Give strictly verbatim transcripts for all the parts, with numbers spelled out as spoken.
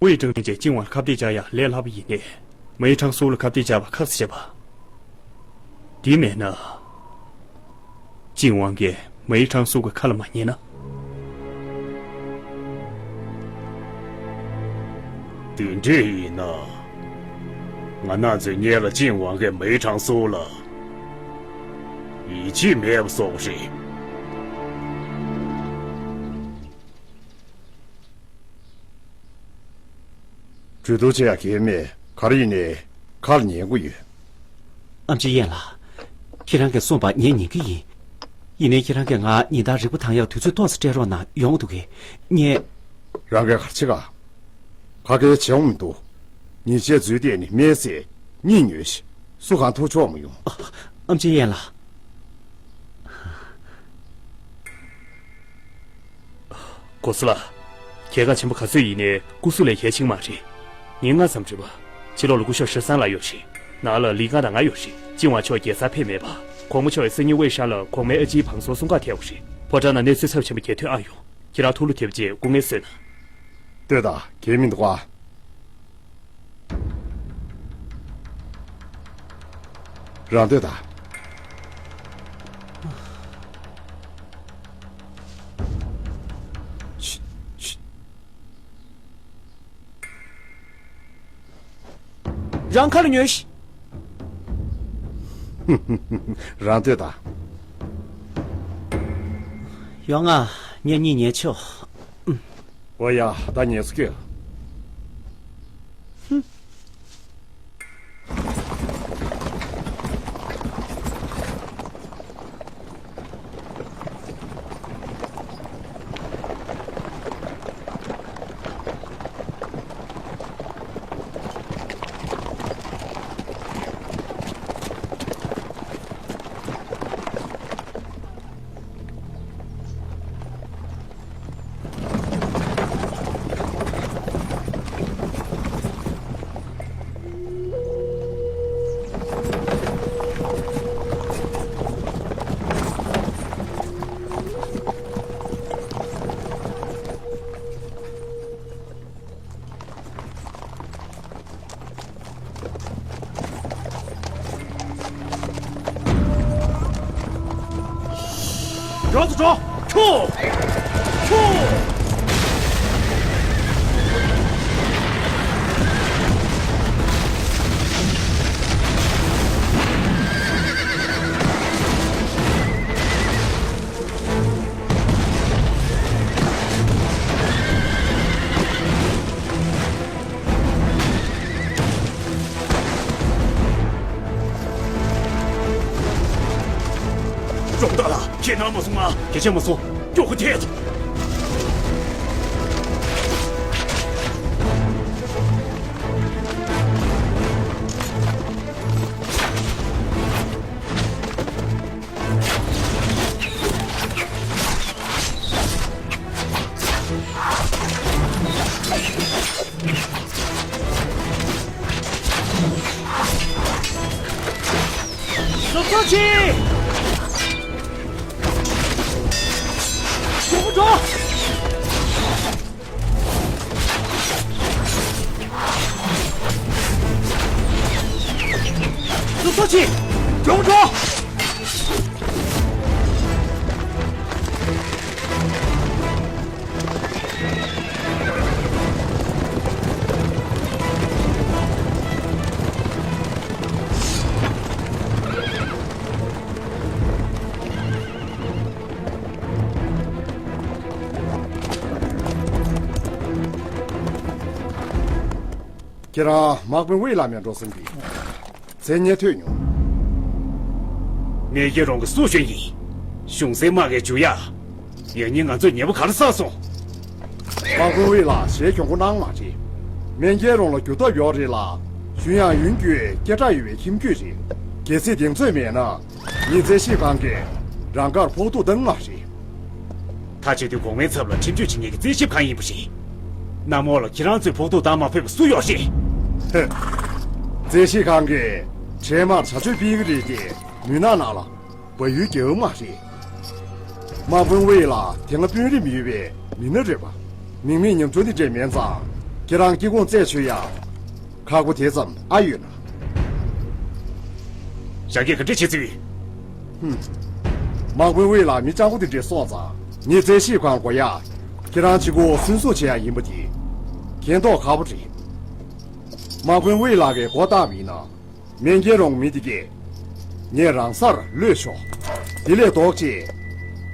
ཝེ་ཀྲང་ཅེས་ཅིན་ཝང་ལ་ཁ་གཏད་བཅག་ཡག་ལས་སླ་པོ་ཡིན་ནས། མེའི་ཁྲང་སུའུ་ལ་ཁ་གཏད་བཅག་པ་ཁག་ཙམ་བྱས་པ། དེ་མེད་ན། ཅིན་ཝང་གིས་མེའི་ཁྲང་སུའུ་གི་ཁ་ལ་མ་ཉན་ན། དེ་འདྲས་ཡིན་ན། ང་རང་ཚོའི་སྔོན་ལ་ཅིན་ཝང་གིས་མེའི་ཁྲང་སུའུ་ལ་ཡིད་ཆེས་མེད་པ་སོགས་རེད། གྲོས་བསྡུར་བྱེད་ཡག་གལ་མེད། ག་རེ་ཡིན་ནའི་ཁ་ལ་ཉན་དགོས་ཡོད། ཨམ་ཆི་ཡན་ལགས། ཁྱེད་རང་གིས་གསུངས་པ་ངས་ཉན་གྱི་ཡིན། ཡིན་ནའི་ཁྱེད་རང་གིས་ང་ཉིན་ལྟར་རིལ་བུ་འཐུང་ཡག་དུས་ཚོད་ཏོག་ཙམ་སྤྲད་རོགས་གནང་། ཡོང་འདུག་གས། ངས། རང་གིས་ག་རེ་བྱེད་ག་ག་གེ་བྱེད་འོང་མི་འདུག་ཉིན་ཤས་ཚུར་བལྟས་ནས་སྨན་བཟས། གཉིད་ཉོས་ཤིག་སུ་གང་ཐུག་ཆོག་མི་ཡོང་། ཨ། ཨམ་ཆི་ཡན་ལགས། གོ་སོང་ལགས། རྒྱལ་ཁ་ཆེན་པོ་ག་ཚོད་ཡིན་ནའི་སྐུ་གཟུགས་ལས་གལ་ཆེན་མ་རེད། ཉིན་ལྔ་ཙམ་རེད་པ། ཕྱི་ལོགས་ལ་སྐུ་ཞབས་ཧྲི་སང་ལགས་ཡོད་རེད། ནང་ལ་ལི་ཀང་དང་ང་ཡོད་རེད། ཅིན་ཝང་མཆོག་རྒྱལ་སར་ཕེབས་མེད་པ། གོང་མ་མཆོག་གི་སྲས་གཉིས་ཝེ་ཧྲན་ལ་གོང་མའི་ཨ་ཅེའི་བང་སོ་སྲུང་གར་ཐད་པ་རེད། ཕོ་བྲང་ནང་གནས་ཚུལ་ཚབས་ཆེན་པོ་ག་ཐོན་ཨ་ཡོང་། ཁྱེད་རང་ཐུགས་བློ་བདེ་པོ་བྱས་སྐུ་ངལ་གསོས་ན། ལྟོས་དང་། གལ་མི་འདུག་ག་རང་ལྟོས་དང་། ཤི། ཤི། རང་ཁ་ལ་ཉོན་ཤིག་རང་ལྟོས་དང་། ཡོང་ང་། ངས་གཉིད་ཉལ་ཆོག་འོ་ཡ། ད་ངལ་གསོ་སྐྱོལ། རོགས་ཚོ་འགྲོ། ཁྱོ། ཁྱོ། རོགས་ད་ལ་ཁྱེད་ན་མ་སོང་ང་། སྐད་ཆ་མ་སོང་། མགྱོགས་པོ་ཐད། ཟོ་ཚོ་ཆེ། མགྱོགས་པོ་འགྲོ། ཟོ་ཚོ་ཆེ། མགྱོགས་པོ་འགྲོ། ཁྱེད་རང་དམག་དཔོན་ཝེ་ལགས་མཉམ་འགྲོ་སོང་གི། མཚན་སྙན་ཐོས་མྱོང་། མེ་ཡེ་རོང་གི་སུ་གཞོན་ཡིན། གཞུང་སྲིད་དམག་གི་འཇུ་ཡག་ཡང་སྙིང་ང་ཚོས་ཉེ་པོ་ག་རེ་བསགས་སོང་། དམག་དཔོན་ཝེ་ལགས་ཞེ་གྱོང་པོ་གནང་མ་རེད། མེ་ཡེ་རོང་ལ་རྒྱུ་སྟོབས་ཡོད་རེད་ལ། ཞུན་ཡང་ཡུན་གྱི་སྐད་གྲགས་ཡོད་པའི་ཁྱིམ་རྒྱུད་རེད། གལ་སྲིད་གདེང་ཚོད་མེད་ན། ངས་རྩེད་ཞིབ་ཁང་གིས་རང་དགར་ཕོག་ཐུག་བཏང་མ་རེད། ད་བྱེད་དུས་གོང་མའི་ཚབ་ལ་ཁྲིམས་གཅོད་བྱེད་མཁན་གྱི་རྩེད་ཞིབ་ཁང་ཡིན་པ་རེད། གནམ་འོག་ལ་ཁྱེད་རང་ཚོས་ཕོག་ཐུག་བཏང་མ་ཕོད་པ་སུ་ཡོད་རེད། ཧེ། རྩེད་ཞིབ་ཁང་གིས་འཕྲལ་མར་བྱ་སྤྱོད་སྤེལ་གྱི་རེད་དེ། མུན་ནག་ནང་ལ་བལ་ཡུལ་རྒྱལ་བོ་མ་རེད། དམག་དཔོན་ཝེ་ལགས་དེ་སྔ་དཔོན་རིགས་མི་ཡོད་པའི་མི་སྣ་རེད་པ། མིང་མེད་ཉམས་ཆུང་དེ་འདྲས་མིན་ཙང་། ཁྱེད་རང་སྐྱེ་ཁུངས་རྩད་ཆོད་ཡ། ཁག་པོ་དེ་ཙམ་ཨ་ཡོད་ན། ཞག་གི་ག་འདྲ་བྱེད་ཚུལ། ཧུམ། དམག་དཔོན་ཝེ་ལགས་མི་སྤྱང་པོ་དེ་འདྲས་སོང་ཙང་། ངས་རྩད་ཞིབ་ཁང་དགོས་ཡ། ཁྱེད་རང་གཅིག་པོ་སུན་སུ་བྱེད་ཡ་ཡིན་པ་དེ། མཁྱེན་རྟོགས་ཁག་པོ་རེད། དམག་དཔོན་ཝེ་ལགས་ཀྱིས་མགོ་བཏགས་པ་ཡིན་ན། མེན་ཀེ་རོང་མི་དེ་གས། ངས་རང་སར་གློད་ཆོག་དེ་ལས་ལྡོག་ཅེས།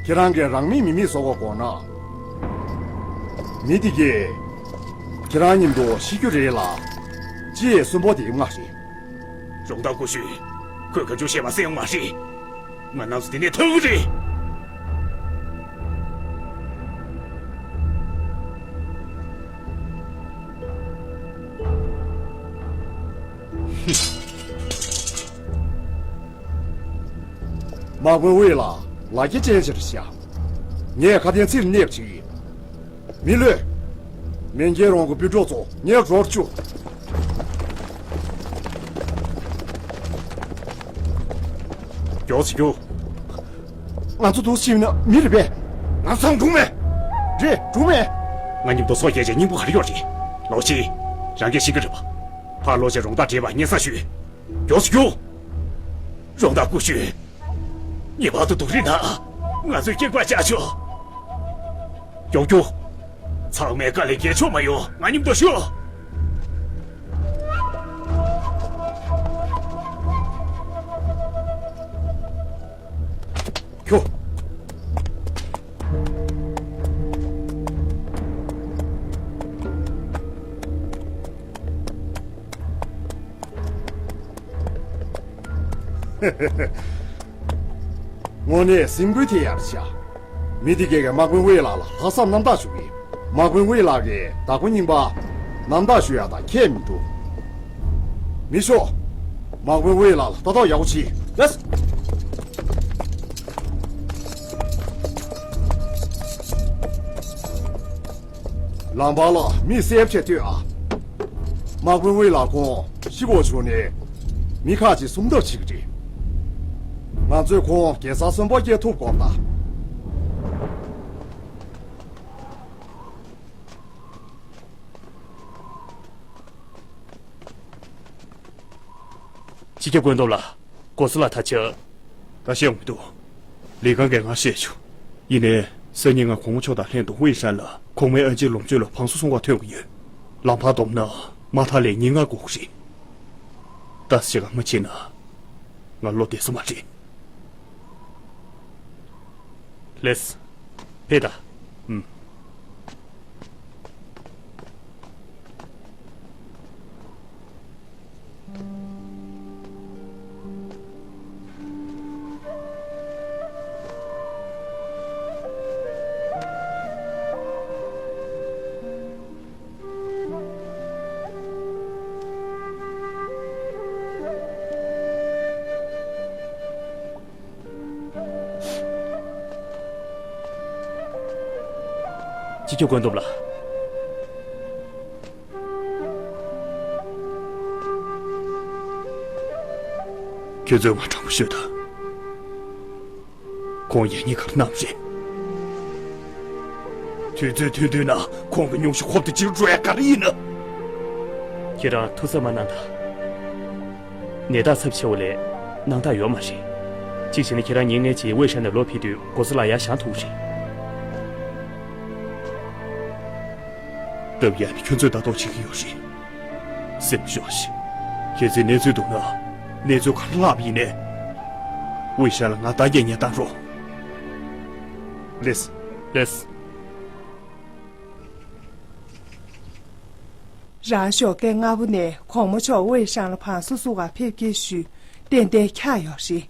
ཁྱེད་རང་གིས་རང་མིང་མི་མིང་བཟོ་དགོས་དགོངས་ན། མི་དེ་གས། ཁྱེད་རང་མཉམ་དུ་ཤི་རྒྱུ་རེད་ལ། ཅེས་གསོན་པོ་དེ་མ་རེད། རོང་བདག་སྐུ་ཞབས། ཁོས་ག་ཅུང་བཤད་པ་གསན་ཡོང་མ་རེད། ང་རང་ཚོ་དེ་ནས་ཐར་གི་རེད། དམག་དཔོན་ཝེ་ལགས། ལ་རྒྱ་ཅན་ཞིག་རེད་ཤག་ངས་ཁ་དན་ཚིག་གནས་པ་ཅིག་ཡིན། མི་ལུས། མེན་ཀེ་རོང་གི་སྤུན་གྲོགས་ཚོ་ངའི་སྒྲོར་བཅུག་མགྱོགས་སེ་རྒྱུགས། ང་ཚོ་འདུག་ཕྱིན་ན་མི་རེད་པས། ང་ཚང་སྒྲུང་མེད། རེད། སྒྲུང་མེད། ང་མཉམ་དུ་སྲོག་བསྐྱལ་བྱས་སྙིང་པོ་ག་རེ་ཡོད་རེད། ལོ་ཆི། རང་གིས་ཤེས་ཀྱི་རེད་པ། ཕར་ལོག་བྱས་རོང་བདག་བྲེལ་བ་སྙན་སེང་ཞུས། མགྱོགས་སེ་རྒྱུགས། རོང་བདག་སྐུ་ཞབས། ངེས་པར་དུ་སྡུག་རུས་གནང་། ང་ཚོའི་སྐྱེས་པ་བཅག་ཆོག་མགྱོགས་རྒྱུགས། ཚང་མས་དཀའ་ལས་རྒྱག་ཆོག་མ་ཡོང་། ང་མཉམ་དུ་ཤོག་ཁྱོ། དངོས་གནས་སེམས་འགུལ་ཐེབས་ཡག་ཤག་མི་དེ་གས་ཀྱིས་དམག་དཔོན་ཝེ་ལགས་ལ་ལྷག་བསམ་རྣམ་དག་ཞུ་གི། དམག་དཔོན་ཝེ་ལགས་ཀྱིས་བདག་པོ་རྙིང་པ་རྣམ་དག་ཞུ་ཡག་དང་ཁྱད་མི་འདུག་མི་ཤོག་དམག་དཔོན་ཝེ་ལགས་ལ་ལྟ་རྟོག་ཡག་པོ་བྱེད། ལགས། ལམ་བར་ལ་མི་གསལ་པོ་བྱས་ལྟོས་ཨ། དམག་དཔོན་ཝེ་ལགས་ཁོང་ཤི་བོ་བྱུང་ནས་མི་ཁག་ཅིག་སྲུང་ཐབས་བྱེད་ཀྱི་རེད། ང་ཚོས་ཁོང་གེ་སར་གསོན་པོ་སྐྱེལ་ཐུབ་དགོས་ད། སྤྱི་ཁྱབ་བཀོད་འདོམས་ལགས། གོ་ས་ལ་ད་ཆ། ད་བཤད་ཡོང་མི་འདུག་ལི་ཁང་གིས་ང་བཤད་བྱུང་། ཡིན་ནའི་སང་ཉིན་ང་གོང་མ་མཆོག་དང་ལྷན་དུ་ཝེ་ཧྲན་ལ་གོང་མའི་ཨ་ཅེ་ལོངས་སྤྱོད་ལ་བང་སོ་བསྲུང་བར་ཐོན་གྱི་ཡོད། ལམ་བར་བསྡོམས་ན་མ་མཐའ་ལས་ཉིན་ལྔ་འགོར་གྱི་རེད། ད་ཞེ་དྲག་མ་བྱེད་ན་ང་བློ་བདེ་ས་མ་རེད། ལེས། ཕེབས་དང་། ཨུམ། སྤྱི་ཁྱབ་བཀོད་འདོམས་ལགས། ཁྱོད་ཚོས་ང་དྲང་པོ་ཤོད་དང་། ཁོང་ཡང་སྙིང་ཁར་བསྣམས་རེད། དུས་ཚོད་ཐུང་ཐུང་ན་ཁོང་གི་སྙུང་གཞི་ཁོབ་ཏུ་ཅིག་འགྲོ་ཡ་ག་རེ་ཡིན་ན། ཁྱེད་རང་ཐུགས་འཚབ་མ་གནང་དང་། ནད་རྟགས་ཚབས་ཆེ་བ་ལས་སྣང་དག་ཡོད་མ་རེད། གཅིག་བྱས་ན་ཁྱེད་རང་ཉིན་ལྔའི་རྗེས་ཝེ་ཧྲན་ནས་ལོག་ཕེབས་དུས་གོ་ས་ལ་ཡར་བཞེངས་ཐུབ་རེད། སྟབས་ཡག་ནི་ཁྱོད་ཚོས་ལྟ་རྟོག་བྱེད་ཀྱི་ཡོད་རེད། སེམས་ཤོག་ཤིག་གལ་སྲིད་གནས་ཚུལ་འདུག་ན། གནས་ཚུལ་ག་རེ་ལྷག་པ་ཡིན་ནའི། ཝེ་ཧྲན་ལ་ང་ལྟ་རྒྱ་ཉེ་བཏང་རོགས། ལེས། ལེས། རང་ཞོགས་ཀས་སྔ་པོ་ནས་གོང་མ་མཆོག་ཝེ་ཧྲན་ལ་བང་སོ་བསྲུང་གར་ཕེབས་སྐྱེལ་ཞུས་ཏན་ཏན་འཁྱར་ཡོད་རེད།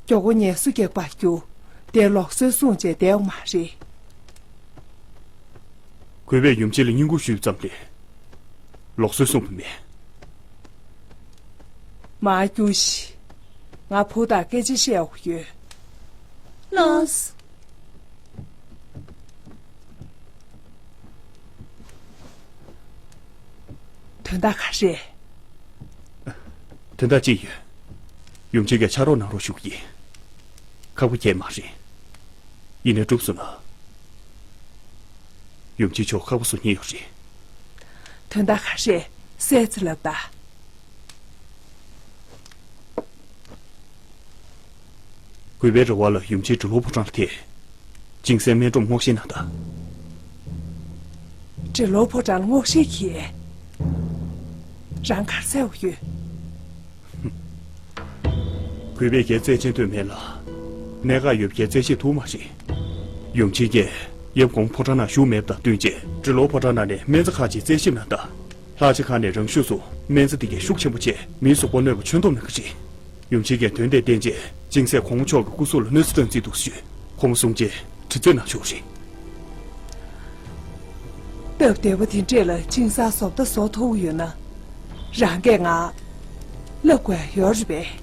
མགྱོགས་པོ་ངལ་གསོ་རྒྱག་པར་རྒྱུགས་ཏེ་ལུགས་སྲོལ་སྲུང་བྱས་བསྡད་ཡོད་མ་རེད། གུས་པས་ཡུམ་ཆེ་ལ་བསྙེན་བཀུར་ཞུས་ཙམ་ལས་ལུགས་སྲོལ་སྲུང་བ་མེད། མར་རྒྱུགས་ཤིག་ང་བུ་དང་སྐད་ཆ་བཤད་དགོས་ཡོད། ལགས། དོན་དག་ག་རེ། དོན་དག་ཅི་ཡོད། ཡུམ་ཆེ་གིས་ཕྱག་རོགས་གནང་རོགས་ཞུ་གི་ཡིན། ཁག་པོ་གང་ཡང་མ་རེད། ཡིན་ནའི་འགྲུབ་སོང་ན། ཡུམ་ཆེ་མཆོག་ཁག་པོ་བཟོ་མཁན་ཡོད་རེད། དོན་དག་ག་རེ་རེད། གསལ་ཚེ་ལབ་ད། གུས་པའི་རེ་བ་ལ་ཡུམ་ཆེན་འབྲི་ལོ་ཕོ་བྲང་ལ་ཐེ། གཅིན་སྲས་སྨན་སྒྲོམ་སྔོག་བཤེར་གནང་དང་། འབྲི་ལོ་ཕོ་བྲང་ལ་སྔོག་བཤེར་གྱིས། རང་གར་འཚོལ་བ་ཡོད། གུས་པས་རྒྱལ་རྩེད་ཆེན་ཐོན་མེད་ལ། གནད་འགག་ཡོད་པའི་རྩད་ཞིབ་ཐུབ་མ་རེད། ཡུམ་ཆེན་གྱིས་ཡབ་གོང་ཕོ་བྲང་ནང་བཞུགས་མེད་པ་དང་བསྟུན་རྗེས་འབྲི་ལོ་ཕོ་བྲང་ནང་ནས་སྨན་རྩྭ་ཁག་ཅིག་རྩད་ཞིབ་གནང་དང་། ལྷ་བྱ་ཁང་ནས་རང་ཤུགས་སུ་སྨན་རྩྭ་དེ་གའི་ཤུགས་ཆེན་པོ་བྱས་མིའི་གཟུགས་པོ་གནོད་པ་བྱུང་ཐུབ་མེད་ཀྱི་རེད། ཡུམ་ཆེན་གྱིས་དོན་དེ་བརྟེན་རྗེས་གཅིན་སྲས་གོང་མ་མཆོག་གི་སྐུ་གཟུགས་ལ་གནོད་འཚེ་བཏང་རྩིས་འདུག་ཞུས། ཁོང་མོ་གསུང་རྗེས་དྲི་རྩད་གནང་ཆོག་རེད། སྟབས་བདེ་པོ་དེ་འདྲས་ལ་གཅིན་སྲས་བཟོ་ལྟ་བཟོ་ཐུབ་ཡོད་ན། རང་གིས་ང་བསླབ་དགོས་ཡོད་རེད་པས།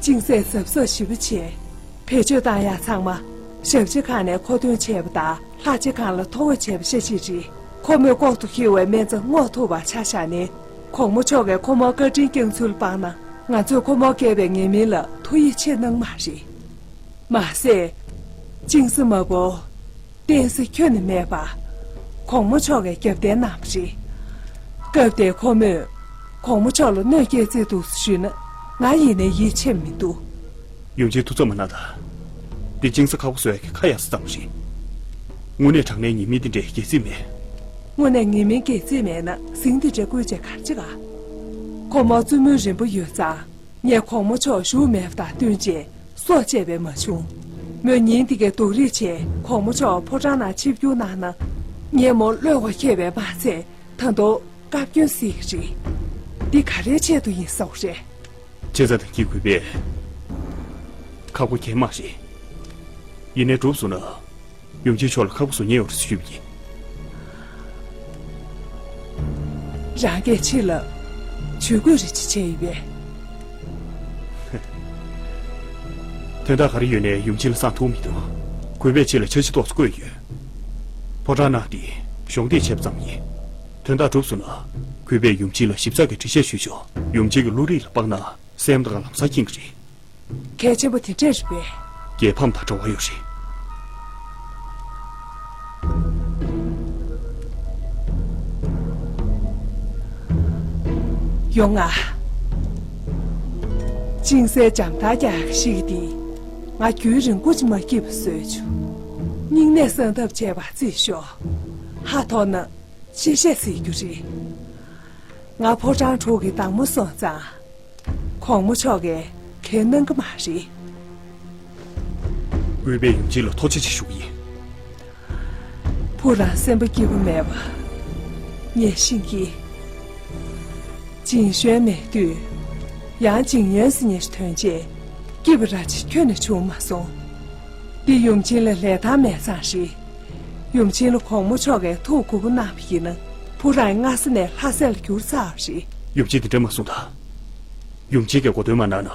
གཅིན་སྲས་གཟབ་གཟབ་ཞེ་པོ་བྱས། བེད་སྤྱོད་བཏང་ཡག་ཚང་མ་ཞབས་ཕྱི་ཁང་ནས་མཁོ་འདོན་བྱས་པ་དང་ལྷ་བྱེད་ཁང་ལ་ཐོ་འགོད་བྱས་པ་ཤ་ཤེད་རེད། ཁོ་མོས་ལྐོག་ཏུ་འཁྱེར་བའི་སྨན་རྩྭ་བསྔོག་ཐུབ་པ་ཆ་བཞག་ནས། གོང་མ་མཆོག་གིས་ཁོ་མོར་བཀའ་དྲིན་བསྐྱངས་ཚུལ་སྤངས་ན། ང་ཚོས་ཁོ་མོར་བསྐྱལ་བའི་ཉེས་མིང་ལ་ཐུགས་ཡིད་ཆེས་གནང་མ་རེད། མ་ཟད། གཅིན་སྲས་མ་བུ་བསྟན་འཛིན་ཁྱོན་ནས་མེད་པ། གོང་མ་མཆོག་གིས་རྒྱབ་རྟེན་གནང་བ་རེད། སྐབས་དེར་ཁོ་མོས་གོང་མ་མཆོག་ལ་གནོད་སྐྱེལ་རྩིས་འདུག་ཞུས་ན། ང་ཡིན་ནའི་ཡིད་ཆེས་མི་འདུག་ཡུམ་ཆེན་ཐུགས་འཚབ་མ་གནང་དང་། འདི་གཅིན་སྲས་ཁག་པོ་བཟོ་ཡག་གི་ཁ་ཡག་ས་ཙམ་རེད། དངོས་གནས་དྲང་གནས་ཉེས་མིང་འདི་འདྲའི་འགེལ་རྩིས་མེད། དངོས་གནས་ཉེས་མིང་འགེལ་རྩིས་མེད་ན་གཟིངས་འདི་འདྲའི་བཀོལ་བྱས་ག་རེ་བྱེད་ག་ཁོ་མོར་བཙུན་མོའི་རེ་འབོད་ཡོད་ཙང་། ངས་གོང་མ་མཆོག་བཞུགས་མེད་པ་དང་བསྟུན་བྱས་སྲོག་བཅད་པས་མ་བྱུང་། མོས་ཉིན་འདི་གའི་སྡུག་རུས་བྱས་གོང་མ་མཆོག་ཕོ་བྲང་ནང་ཆིབས་བསྒྱུར་གནང་ན། ངས་མོར་བློས་འཁོར་འཁྱེར་བས་མ་ཚད་ད་དུང་བཀའ་བཀྱོན་སྲིད་ཀྱི་རེད། འདི་ག་རེའི་ཆེད་དུ་ཡིན་བསམ་རེད། ཆེ་ཚ་དང་སྐྱིད་གུས་པས་ཁག་པོ་གས་མ་རེད། ཡིན་ནའི་འགྲུབ་སོང་ན། ཡུམ་ཆེན་མཆོག་ལ་ཁག་པོ་བཟོ་ཉེན་ཡོད་རེད་ཞུས་པ་ཡིན། རང་གིས་ཕྱི་ལ་ཇུས་འགོད་རེ་ཅིག་བྱས་ཡོད་པས། དོན་དག་ག་རེ་ཡོད་ནའི་ཡུམ་ཆེན་ལ་གསང་ཐུབ་མི་འདུག་གུས་པས་ཕྱི་ལ་འཆར་གཞི་ཏོག་ཙམ་བཀོད་ཡོད། ཕོ་བྲང་ནང་འདི་གཞོགས་འདེགས་བྱས་པ་ཙམ་ཡིན། དོན་དག་གྲུབ་སོང་ན། གུས་པས་ཡུམ་ཆེན་ལ་ཞིབ་ཚགས་ཀྱི་འགྲེལ་བཤད་ཞུས་ཆོག་ཡུམ་ཆེན་གྱི་བློ་རིག་ལ་དཔག་ན་སེམས་དང་ལམ་སང་འཁྱེར་གྱི་རེད། གལ་ཆེན་པོ་དེ་འདྲས་རེད་པས། རྒྱལ་ཕམ་དང་འབྲེལ་བ་ཡོད་རེད། ཡོང་ང་། གཅིན་སྲས་འཇམ་ཐང་རྒྱག་ཞིག་འདི་ང་རྒྱུན་རིང་པོ་ཅིག་མ་སྐྱིད་པ་བཟོས་བྱུང་། སྙིང་ནད་སངས་ཐབས་བྱས་པ་རྩིས་ཤོག་ཧ་ཐོག་ན་ཅི་བཤད་སྲིད་རྒྱུ་རེད། ང་ཕོ་བྲང་དྲུག་གི་བདག་མོ་སོང་ཙང་། གོང་མ་མཆོག་གིས་གལ་གནང་གི་མ་རེད། གུས་པས་ཡུམ་ཆེན་ལ་ཐུགས་རྗེ་ཆེ་ཞུ་གི་ཡིན། བུ་རང་སེམས་པ་སྐྱིད་པོ་མེད་པ། ངས་ཤེས་ཀྱི། ཇིང་ཞོན་མེད་དུས། ཡང་ཇིང་ཡོན་ཟེར་མཁན་ཞིག་ཐོན་རྗེས། སྐྱིད་པ་ར་ཅིག་ཁྱོན་ནས་བྱུང་མ་སོང་། འདི་ཡུམ་ཆེན་ལ་ལས་ཐང་མེད་ཙང་རེད། ཡུམ་ཆེན་ལ་གོང་མ་མཆོག་གིས་ཐུགས་མགུ་པོ་གནང་བ་ཡིན་ན། བུ་རང་སྔ་ས་ནས་ལྷ་སྲས་ལ་གྱུར་ཚར་བ་རེད། ཡུམ་ཆེན་དེ་འདྲ་མ་གསུངས་དང་། ཡུམ་ཆེན་གྱིས་གོ་སྟོན་མ་གནང་ན།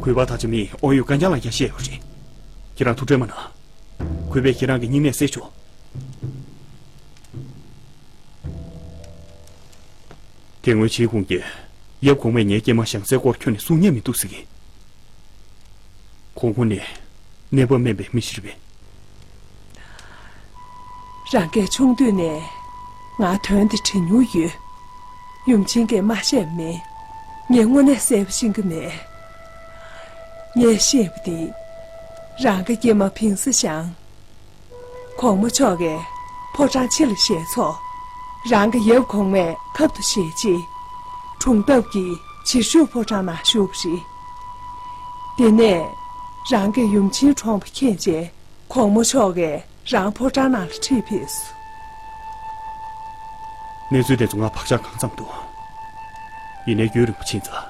གུས་པ་ད་ཆ་མིས་དབང་ཡོད་བཀའ་རྒྱ་ལ་ཡ་བཤད་ཡོད་རེད། ཁྱེད་རང་ཐུགས་ཁྲལ་མ་གནང་། གུས་པས་ཁྱེད་རང་གི་སྙིང་ནད་སེལ་ཆོག་དེ་སྔོན་ཆིན་ཧུང་གིས་ཡབ་གོང་མས་ངའི་སྐྱེས་མ་ཞང་ཚའི་སྐོར་ཁྱོན་ནས་གསུང་ཉན་མི་འདུག་ཟེར་གི། ཁོང་ཁོང་ནས་གནས་བབ་དམན་པའི་མི་ཞིག་རེད་པས། རང་གིས་ཆུང་དུས་ནས་ང་དོན་དེ་དྲན་མྱོང་ཡོད། ཡུམ་ཆེན་གྱིས་མ་བཤད་མིན། ངས་དངོས་གནས་གསལ་པོ་ཤེས་ཀྱི་མེད། ངས་ཤེས་པ་དེ། རང་གི་སྐྱེས་མ་ཕིང་སི་ཞང་། གོང་མ་མཆོག་གིས་ཕོ་བྲང་ཕྱི་ལ་བཞེས་ཚོ། རང་གི་ཡབ་གོང་མས་ཁབ་ཏུ་བཞེས་རྗེས། གྲོང་འདབས་ཀྱི་བྱི་ཤུག་ཕོ་བྲང་ནང་བཞུགས་པ་རེད། དེ་ནས་རང་གི་ཡུམ་ཆེན་གྲོངས་པ་མཁྱེན་རྗེས། གོང་མ་མཆོག་གིས་རང་ཕོ་བྲང་ནང་ལ་ཁྲིད་ཕེབས་སོང་། གནས་ཚུལ་དེ་ཚོ་ང་བག་ཆགས་གང་འཚམ་འདུག་ཡིན་ནའི་རྒྱུན་རིང་པོ་ཕྱིན་ཙང་།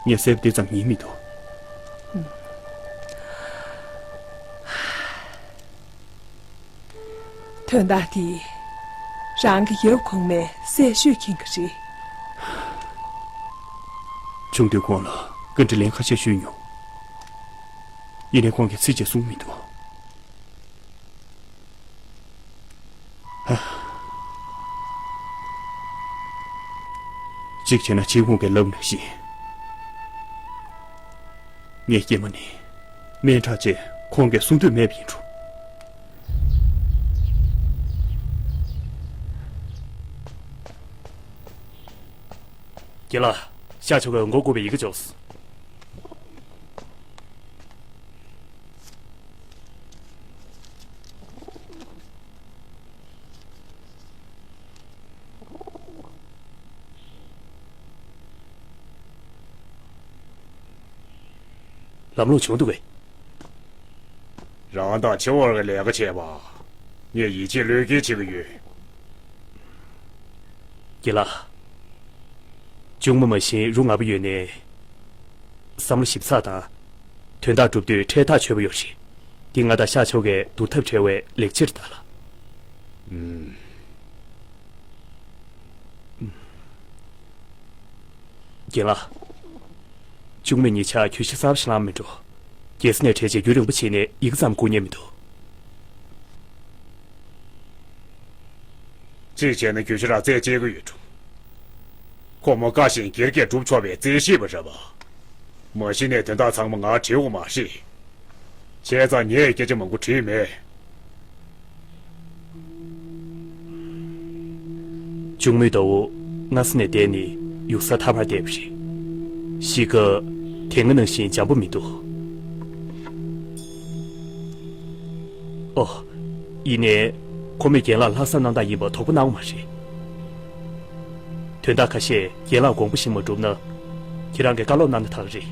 ངས་གསལ་པོ་དེ་ཙམ་ཉན་མི་འདུག་དོན་དག་དེ་རང་གི་ཡབ་གོང་མས་གསལ་ཤོས་མཁྱེན་གྱི་རེད། ཆུང་དུས་ཁོང་ལ་བཀའ་འདྲི་ལན་ཁ་ཤས་ཞུས་མྱོང་། ཡིན་ནའི་ཁོང་གིས་ཚིག་གཅིག་གསུངས་མི་འདུག་ཧ། གཅིག་བྱས་ན་ཆིན་ཧུང་གིས་ལབ་ནང་བཞིན། ངའི་སྐྱེས་མ་ནི་སྨན་ཁྲག་ཅེས་ཁོང་གིས་གསུང་འདོད་མེད་པ་ཡིན་འགྲོ། རྒན་ལགས། ཤར་ཕྱོགས་ཀྱི་མགོ་བསྐོར་བའི་ཡི་གེ་འབྱོར་སོང་། ལམ་ལྷོང་བྱུང་འདུག་གས། རང་དང་ཆེ་བར་གྱི་ལས་ཀ་བྱས་པ། ངས་ཡིད་ཆེས་བློས་འགེལ་བྱེད་ཀྱི་ཡོད། རྒན་ལགས། གཅུང་མོ་མ་བཞིན་རུ་ང་པོ་ཡོད་ནའི། བསམ་བློ་ཞིབ་ཚགས་དང་། དོན་དག་སྒྲུབ་དུས་འཕྲལ་ཐག་ཆོད་པོ་ཡོད་རེད། འདི་ང་དང་ཤར་ཕྱོགས་ཀྱི་བསྡུར་ཐབས་བྲལ་བའི་ལེགས་ཆ་རེད་ད་ལགས། ཨུམ། རྒན་ལགས། གཅུང་མོས་ཉེ་ཆར་གྱོད་གཞི་གསར་པ་ཞིག་བླངས་མེད་འགྲོ། རྒྱལ་ས་ནས་བྲལ་རྗེས་རྒྱུན་རིང་པོ་བྱས་ནས་ཡི་གེ་ཙམ་བསྐུར་མཁན་མི་འདུག། གཅིག་བྱས་ན་གྱོད་གཞི་ར་རྩད་གཅོད་ཀྱི་ཡོད་འགྲོ། ཁོ་མོ་བཀའ་བཞིན་སྒེར་གྱིས་སྒྲུབ་ཆོག་པའི་རྩིས་ཞིབ་པ་རེད་པ། མ་གཞི་ནས་དོན་དག་ཚང་མ་ང་བྲིས་པ་མ་རེད། བྱས་ཙང་ངས་སྐད་ཆ་མང་པོ་དྲིས་མེད། གཅུང་མོས་ཟླ་བོ་སྔ་ས་ནས་བསྡད་ནས་ཡུགས་ས་ཐར་པར་བསྡད་པ་རེད། གཤིས་ཀ་དེ་སྔ་ནང་བཞིན་འཇམ་པོ་མི་འདུག། ཨོ། ཡིན་ནའི། ཁོ་མོས་རྒན་ལགས་ལྷག་བསམ་རྣམ་དག་ཡིན་པ་དོགས་པ་གནང་བ་མ་རེད། དོན་དག་ཁ་ཤས་རྒན་ལགས་དགོངས་པ་བཞིན་མ་གྲུབ་ན། ཁྱེད་རང་གིས་བཀའ་སློབ་གནང་ན་ཐག་རེད།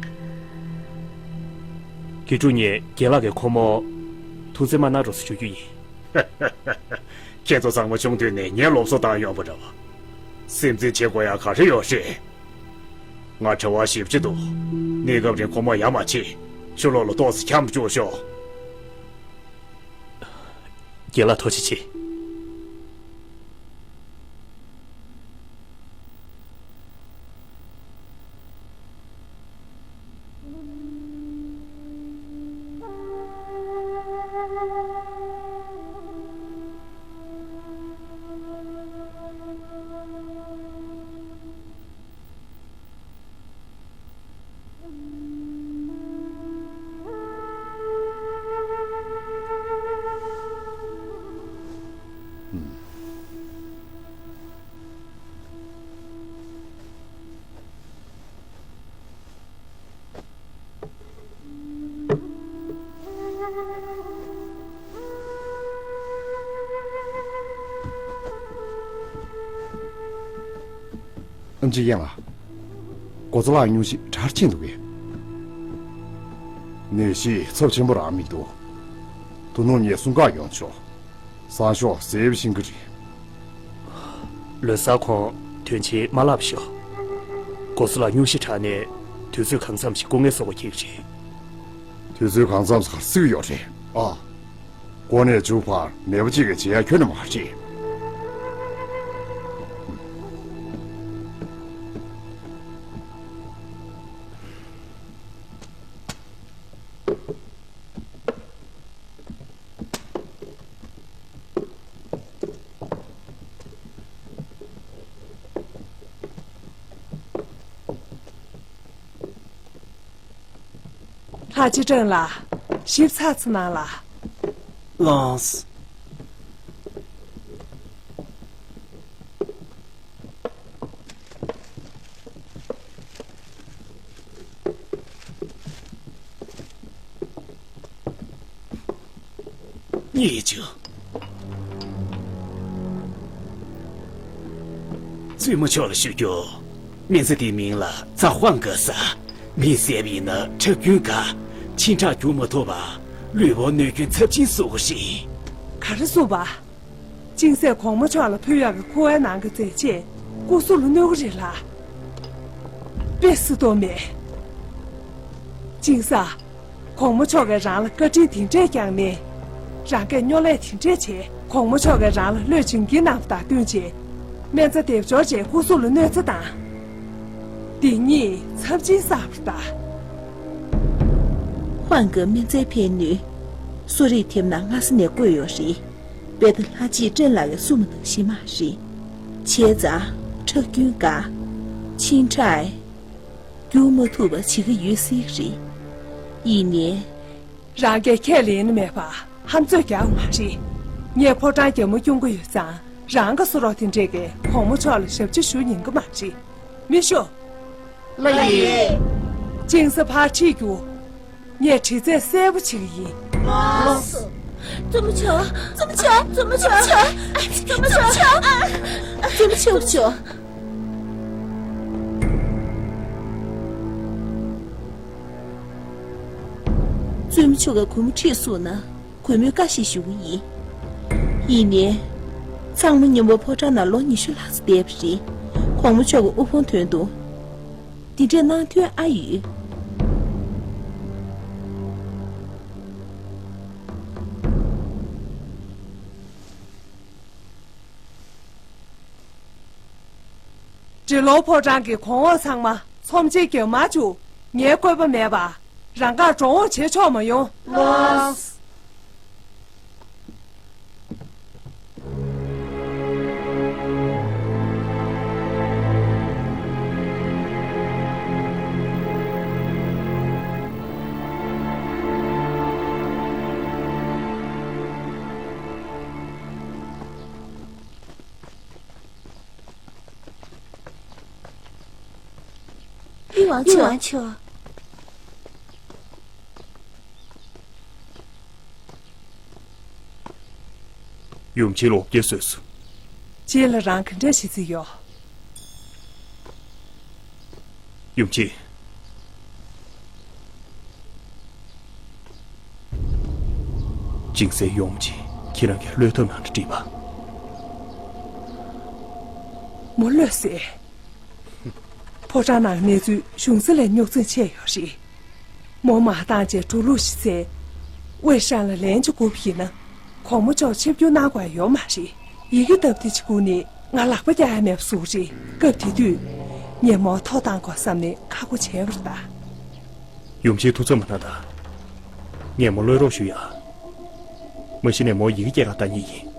དགེ་ཕྲུག་ངས་རྒན་ལགས་ཀྱིས་ཁོ་མོ་ཐུགས་བརྩེ་མ་གནང་རོགས་ཞུ་རྒྱུ་ཡིན། ཁྱེད་ཚོ་ཚང་མ་ཆུང་དུས་ནས་ངས་སློབ་གསོ་བཏང་ཡོང་བ་རེད་པ། སེམས་འཛིན་བྱེད་དགོས་ཡག་ག་རེ་ཡོད་རེད། ང་གྲྭ་བ་ཞེ་པོ་ཅིག་འདུག། གནས་སྐབས་རིང་ཁོ་མོ་ཡར་མ་ཕྱིན། ཕྱི་ལོགས་ལ་ཏོག་ཙམ་འཁྱམས་བཅུག་ཤོག། རྒན་ལགས་ཐུགས་རྗེ་ཆེ། ཨེམ་ཆི་ཡན་ལགས། གོ་ཚ་ལགས་སྙུང་གཞི་དྲག་ཕྱིན་འདུག་གས། ནད་གཞི་ཚབས་ཆེན་པོ་རང་མི་འདུག། དོ་ནུབ་ངས་སྲུང་སྐར་ཡོང་ཆོག། སང་ཞོགས་གཟའ་པ་ཤིང་གི་རེད། ལོ་གསར་གོང་དོན་ཆེན་མ་ལབ་ཤོག། གོ་ཚ་ལགས་སྙུང་གཞི་དྲག་ནས་དུས་ཚོད་གང་འཚམ་ཞིག་སྐུ་ངལ་གསོ་དགོས་ཀྱི་རེད། དུས་ཚོད་གང་འཚམ་ཞིག་སྲིད་ཡོད་རེད་ཨ། འགོ་ནས་མཇུག་བར་ནད་པ་གཅིག་གིས་བྱེད་ཡ་ཁྱོན་ནས་མ་རེད། ལྷ་རྗེ་ཀྲང་ལགས། ཞིབ་ཚགས་ཚུ་གནང་ལ། ལགས། གཉིས་བཅུ། བཙུན་མོ་མཆོག་ལ་ཞུ་རྒྱུ། སྨན་རྩྭ་དེའི་མིང་ལ་ཙ་ཧུའང་དགའ་ས། མིང་གསལ་བ་ཡིན་ན་ཁྲག་རྒྱུན་འགག། ཆིངས་ཁྲག་བསྒྱུར་མ་ཐུབ་པ། ལུས་པོ་གནོད་སྐྱོན་ཚབས་ཆེན་བཟོ་གི་རེད། ག་རེ་བཟོ་བ། གཅིན་ཟས་གོང་མ་མཆོག་ལ་ཕུལ་ཡག་གི་ཁུ་བའི་ནང་གི་རྫས་ཆས་སྐུ་གཟུགས་ལ་གནོད་གི་རེད་ལ། དཔེ་སྲིད་དོ་མེད། གཅིན་ཟས། གོང་མ་མཆོག་གིས་རང་ལ་བཀའ་དྲིན་དེ་འདྲས་བསྐྱངས་ནས། རང་གིས་སྨྱོ་ལས་དེ་འདྲས་བྱས། གོང་མ་མཆོག་གིས་རང་ལ་བློས་བྱིན་གྱིས་གནང་བ་དང་བསྟུན་བྱས། སྨན་རྩྭ་འདེབས་འབྱོར་བྱས་སྐུ་གཟུགས་ལ་གནོད་འཚེ་བཏང་། འདི་གཉིས་ཚབས་ཆེན་བསགས་པ་རེད་ད། ཧོང་གི་སྨན་རྩྭའི་ཕན་ནུས། གསོ་རིག་དེབ་ནང་སྔ་ས་ནས་བཀོད་ཡོད་རེད། དཔེ་ལྟ་ལྷ་རྗེ་ཀྲེན་ལགས་ཀྱིས་གསུངས་མ་ཐག་ཞིག་མ་རེད། བྱས་ཙང་ཁྲག་རྒྱུན་འགག། ཆིངས་ཁྲག་བསྒྱུར་མ་ཐུབ་པ་བྱེད་ཀྱི་ཡོད་སྲིད་རེད། ཡིན་ནའི། རང་གིས་ཁས་ལེན་ནི་མེད་པ་ཧམ་ཚོད་རྒྱག་མ་རེད། ངས་ཕོ་བྲང་རྒྱ་མོ་སྐྱོང་གི་ཡོད་ཙང་རང་གི་སུ་རོགས་དེ་འདྲས་ཀྱིས་གོང་མ་མཆོག་ལ་ཞབས་ཕྱི་ཞུ་ཉན་གི་མ་རེད། མི་ཤོག། ལགས་ཡིན། ཅིང་ས་ཕར་ཁྲིད་རྒྱུགས། ངས་དྲི་རྩད་གསལ་པོ་བྱེད་ཀྱི་ཡིན། ལགས་སོ། བཙུན་མོ་མཆོག་བཙུན་མོ་མཆོག་བཙུན་མོ་མཆོག་བཙུན་མོ་མཆོག་བཙུན་མོ་མཆོག་བཙུན་མོ་མཆོག་བཙུན་མོ་མཆོག་གི་གུས་མོ་ཁྲིད་སོང་ན། གུས་མོས་བཀའ་ཞིག་ཞུ་གི་ཡིན། ཡིན་ནའི། ཚང་མ་མཉམ་པོ་ཕོ་བྲང་ནང་ལོ་ཉི་ཤུ་ལྷག་ཙམ་བསྡད་པ་རེད། གོང་མ་མཆོག་གི་དབུ་འཕང་དོན་དུ། འདི་འདྲས་གནང་འདོད་ཨ་ཡོད། འབྲི་ལོང་ཕོ་བྲང་གི་གོང་འོག་ཚང་མ་ཚོམས་ཆེན་རྒྱབ་མར་བཅུག་ངའི་བཀོད་པ་མེད་པ། རང་དགར་འགྲོ་འོང་བྱེད་ཆོག་མ་ཡོང་། ལགས། ཡུམ་ཆེན། ཡུམ་ཆེན་ལོག་སྐྱེལ་བཟོས་སོང་། རྗེས་ལ་རང་ག་འདྲ་བྱེད་རྩིས་ཡོད། ཡུམ་ཆེན། ཅིང་སའི་ཡོང་ཅིང་ཁྱེད་རང་གི་བློས་ཐབས་ནང་དུ་བྲིས་པ། མོ་བློས་ཟེར། ཕོ་བྲང་ནང་གནས་ཚུལ་གཞུང་ས་ལས་རྙོག་འཛིང་ཆེ་ཡོད་རེད། མོ་མ་བཏང་བྱས་འགྲོ་ལུགས་ཤིག་འཚལ། དབུས་ཤང་ལ་ལན་ཅིག་བསྐུར་བ་ཡིན་ན། གོང་མ་མཆོག་ཆིབས་བསྒྱུར་གནང་དགོས་ཡ་ཡོད་མ་རེད། ཡི་གེ་སྟབས་བདེ་ཅིག་བསྐུར་ནས་ང་ལག་པ་བཀྱག་ཡ་མེད་པ་བཟོ་གི་རེད། སྐབས་དེ་དུས་ངས་མོ་ཐོག་བཏང་དགོས་བསམ་ནས་ཁ་སྒོ་བྱས་པ་རེད་ད། ཡུམ་ཆེན་ཐུགས་འཚབ་མ་གནང་དང་། ངས་མོ་གློད་རོགས་ཞུ་ཡ། མ་གཞི་ནས་མོ་ཡི་གེ་སྐྱེལ་ག་ལྟ་ཉེས་ཡིན།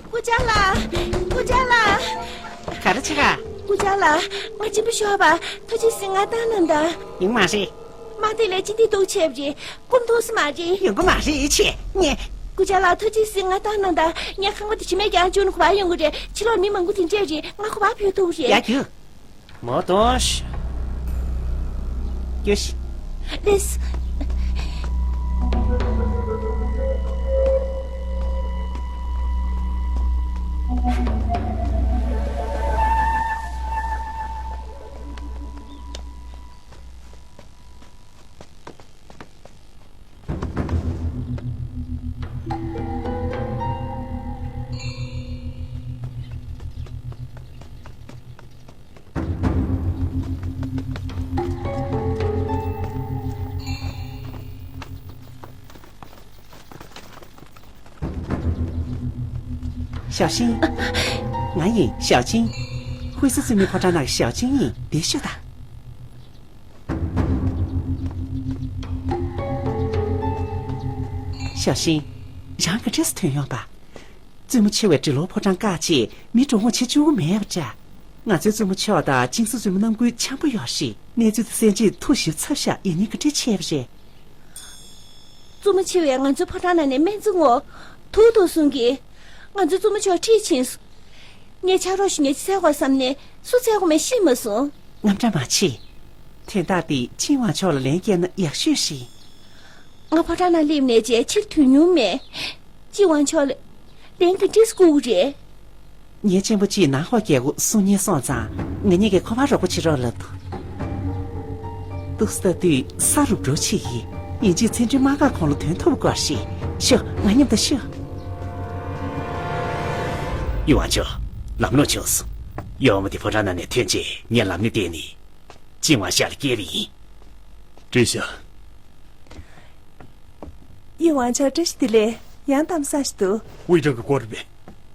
སྐུ་བཅར་ལགས། སྐུ་བཅར་ལགས། ག་རེ་བྱེད་ག། སྐུ་བཅར་ལགས། ང་གཅིན་པ་ཤོར་བ། ཐུགས་རྗེ་གཟིགས་ང་བཏང་གནང་དང་། ཡོང་མ་རེད། མ་དེ་ལས་གཅིན་དེ་སྡུག་ཆེ་བ་རེད། སྐོམ་ཐུབ་ས་མ་རེད། ཡོང་གི་མ་རེད་ཆེ། ངས། སྐུ་བཅར་ལགས། ཐུགས་རྗེ་གཟིགས་ང་བཏང་གནང་དང་། ངས་ཁང་པ་དེ་ཕྱི་མའི་རྒྱང་བཅུག་ནས་ག་པར་ཡོང་གི་རེད། ཕྱི་ལོགས་མི་མང་པོ་དེ་འདྲས་རེད། ང་ག་པར་བུད་ཐུབ་རེད། ཡ་རྒྱུ། མོ་དོ་ཤི། ཀྱོ་ཤི། ལེས། ཞའོ་ཤིན། ང་ཡིན་ཞའོ་ཅིན། ཧུའེ་སི་བཙུན་མའི་ཕོ་བྲང་ནང་གི་ཞའོ་ཅིན་ཡིན། འདིར་ཤོག་དང་། ཞའོ་ཤིན། རང་ག་འདྲས་སེ་ཐོན་ཡོང་པ། བཙུན་མོ་ཆེ་བས་འབྲི་ལོང་ཕོ་བྲང་བཀག་རྗེས་མི་འགྲོ་འོང་བྱེད་བཅུག་གི་མེད་པ་འདྲ། ང་ཚོའི་བཙུན་མོ་མཆོག་དང་ཅིང་སུ་བཙུན་མོ་རྣམ་ཀུན་འཆམ་པོ་ཡོད་རེད། གནས་ཚུལ་དེ་གསན་རྗེས་ཐུགས་ཞིབ་ཚབས་ཤག་ཡིན་ནའི་ག་འདྲས་བྱས་པ་རེད། བཙུན་མོ་ཆེ་བས་ང་ཚོའི་ཕོ་བྲང་ནང་ནས་སྨན་རྩི་བརྔོས། དུག་འདུག་གསུང་གི། ང་ཚོའི་བཙུན་མོ་མཆོག་ཁྲིད་ཕྱིན་སོང་། ངས་ཕྱག་རོགས་ཞུ་མཁན་ཅིག་འཚོལ་དགོས་བསམ་ནས་སུ་འཚོལ་དགོས་མིན་ཤེས་མ་སོང་། དངངས་སྐྲག་མ་བྱེད། དོན་དག་འདི་ཅིན་ཝང་མཆོག་ལ་ལན་བསྐྱལ་ན་ཡག་ཤོས་རེད། ང་ཕོ་བྲང་ནང་སླེབས་ནས་བྱས་ཕྱིར་ཐོན་མྱོང་མེད། ཅིན་ཝང་མཆོག་ལ་ལན་ག་འདྲས་བསྐུར་དགོས་རེད། ངའི་གཅེན་པོ་གཅིག་ནང་ཧོ་རྒྱལ་སྒོ་སྲུང་མཁན་སོང་ཙང་ང་གཉིས་ཀས་ཁོ་པར་རོགས་པ་བྱེད་རོགས་ལབ་འདུག། འདུག་སེ་ལྟ་དུས་ས་རུབ་འགྲོ་ཆེ་ཡིན། ཡིན་གཅིག་མཚན་འཕྲིན་དམག་སྒར་གོང་ལ་ཐོན་ཐུབ་དགོས་ཤིག་ཤོག་ང་མཉམ་དུ་ཤོག་ཡུམ་ཝང་མཆོག་ལམ་ལྷོང་བྱུང་སོང་། གཡོག་མོ་དེ་ཕོ་བྲང་ནང་ནས་ཐོན་རྗེས་ངས་ལམ་སྣེ་བལྟས་ནས། ཅིན་ཝང་ཤར་ལ་སྐྱེལ་བ་ཡིན། བཀྲ་ཤིས། ཡུམ་ཝང་མཆོག་བཀྲ་ཤིས་བདེ་ལེགས། ཡང་གཏམ་བཟང་ཞིག་འདུག། དབུས་ཀྲང་གི་སྐོར་རེད་པས།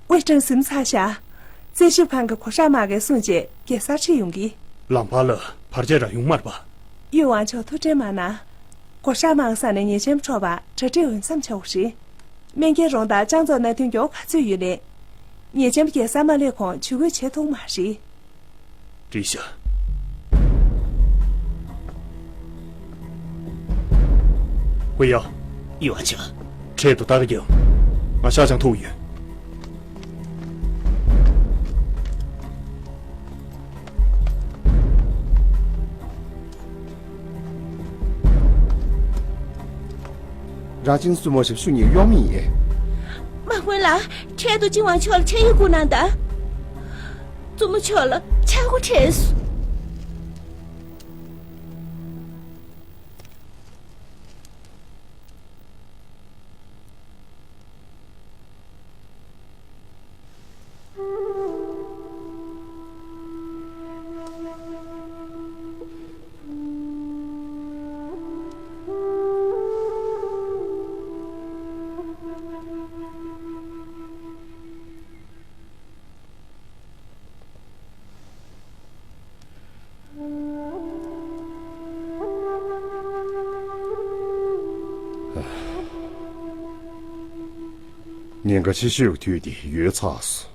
དབུས་ཀྲང་ཟིན་ཚར་ཤག། རྩད་ཞིབ་ཁང་གི་གོ་ཧྲག་དམག་གིས་སྲུང་བྱས་རྒྱལ་སར་ཁྲིད་ཡོང་གི། ལམ་བར་ལ་བར་ཆད་རང་ཡོང་མ་རེད་པ། ཡུམ་ཝང་མཆོག་ཐུགས་ཁྲལ་མ་གནང་། གོ་ཧྲག་དམག་ས་ནས་ཉེས་ཅན་འཕྲོག་པར་གྲ་སྒྲིག་འོས་འཚམ་བྱ་དགོས་རེད། སྨན་རྒྱལ་རོང་དང་ལྕང་ཚོགས་མནའ་མཐུན་མགྱོགས་ག་ཚོད་ཡོད་ལེ། ཉེ་ཆར་རྒྱལ་སར་མ་སླེབས་གོང་ཇུས་འགོད་བྱེད་ཐུབ་མ་རེད། བྲིས་ཤག་ཧུའེ་ཡའོ། ཡུས་ཝང་ཆང་། འཕྲལ་དུ་ལྟ་ག་རྒྱབ། ང་ཤ་ཅང་ཐུག་ཡོད། རང་ཅིན་སུ་མོ་ཞབས་ཞུ་གཉིས་གཡོག་མི་ཡིན། དམག་དཔོན་ལགས། འཕྲལ་དུ་ཅིན་ཝང་ཕྱོགས་ལ་ཕྱག་ཡིག་བསྐུར་གནང་དང་། བཙུན་མོ་མཆོག་ལ་ཆག་སྒོ་འཕྲད་སོང་། ཉེན་ཁ་ཆེ་ཤོས་ཀྱི་དུས་དེ་ཡོལ་ཚར་སོང་།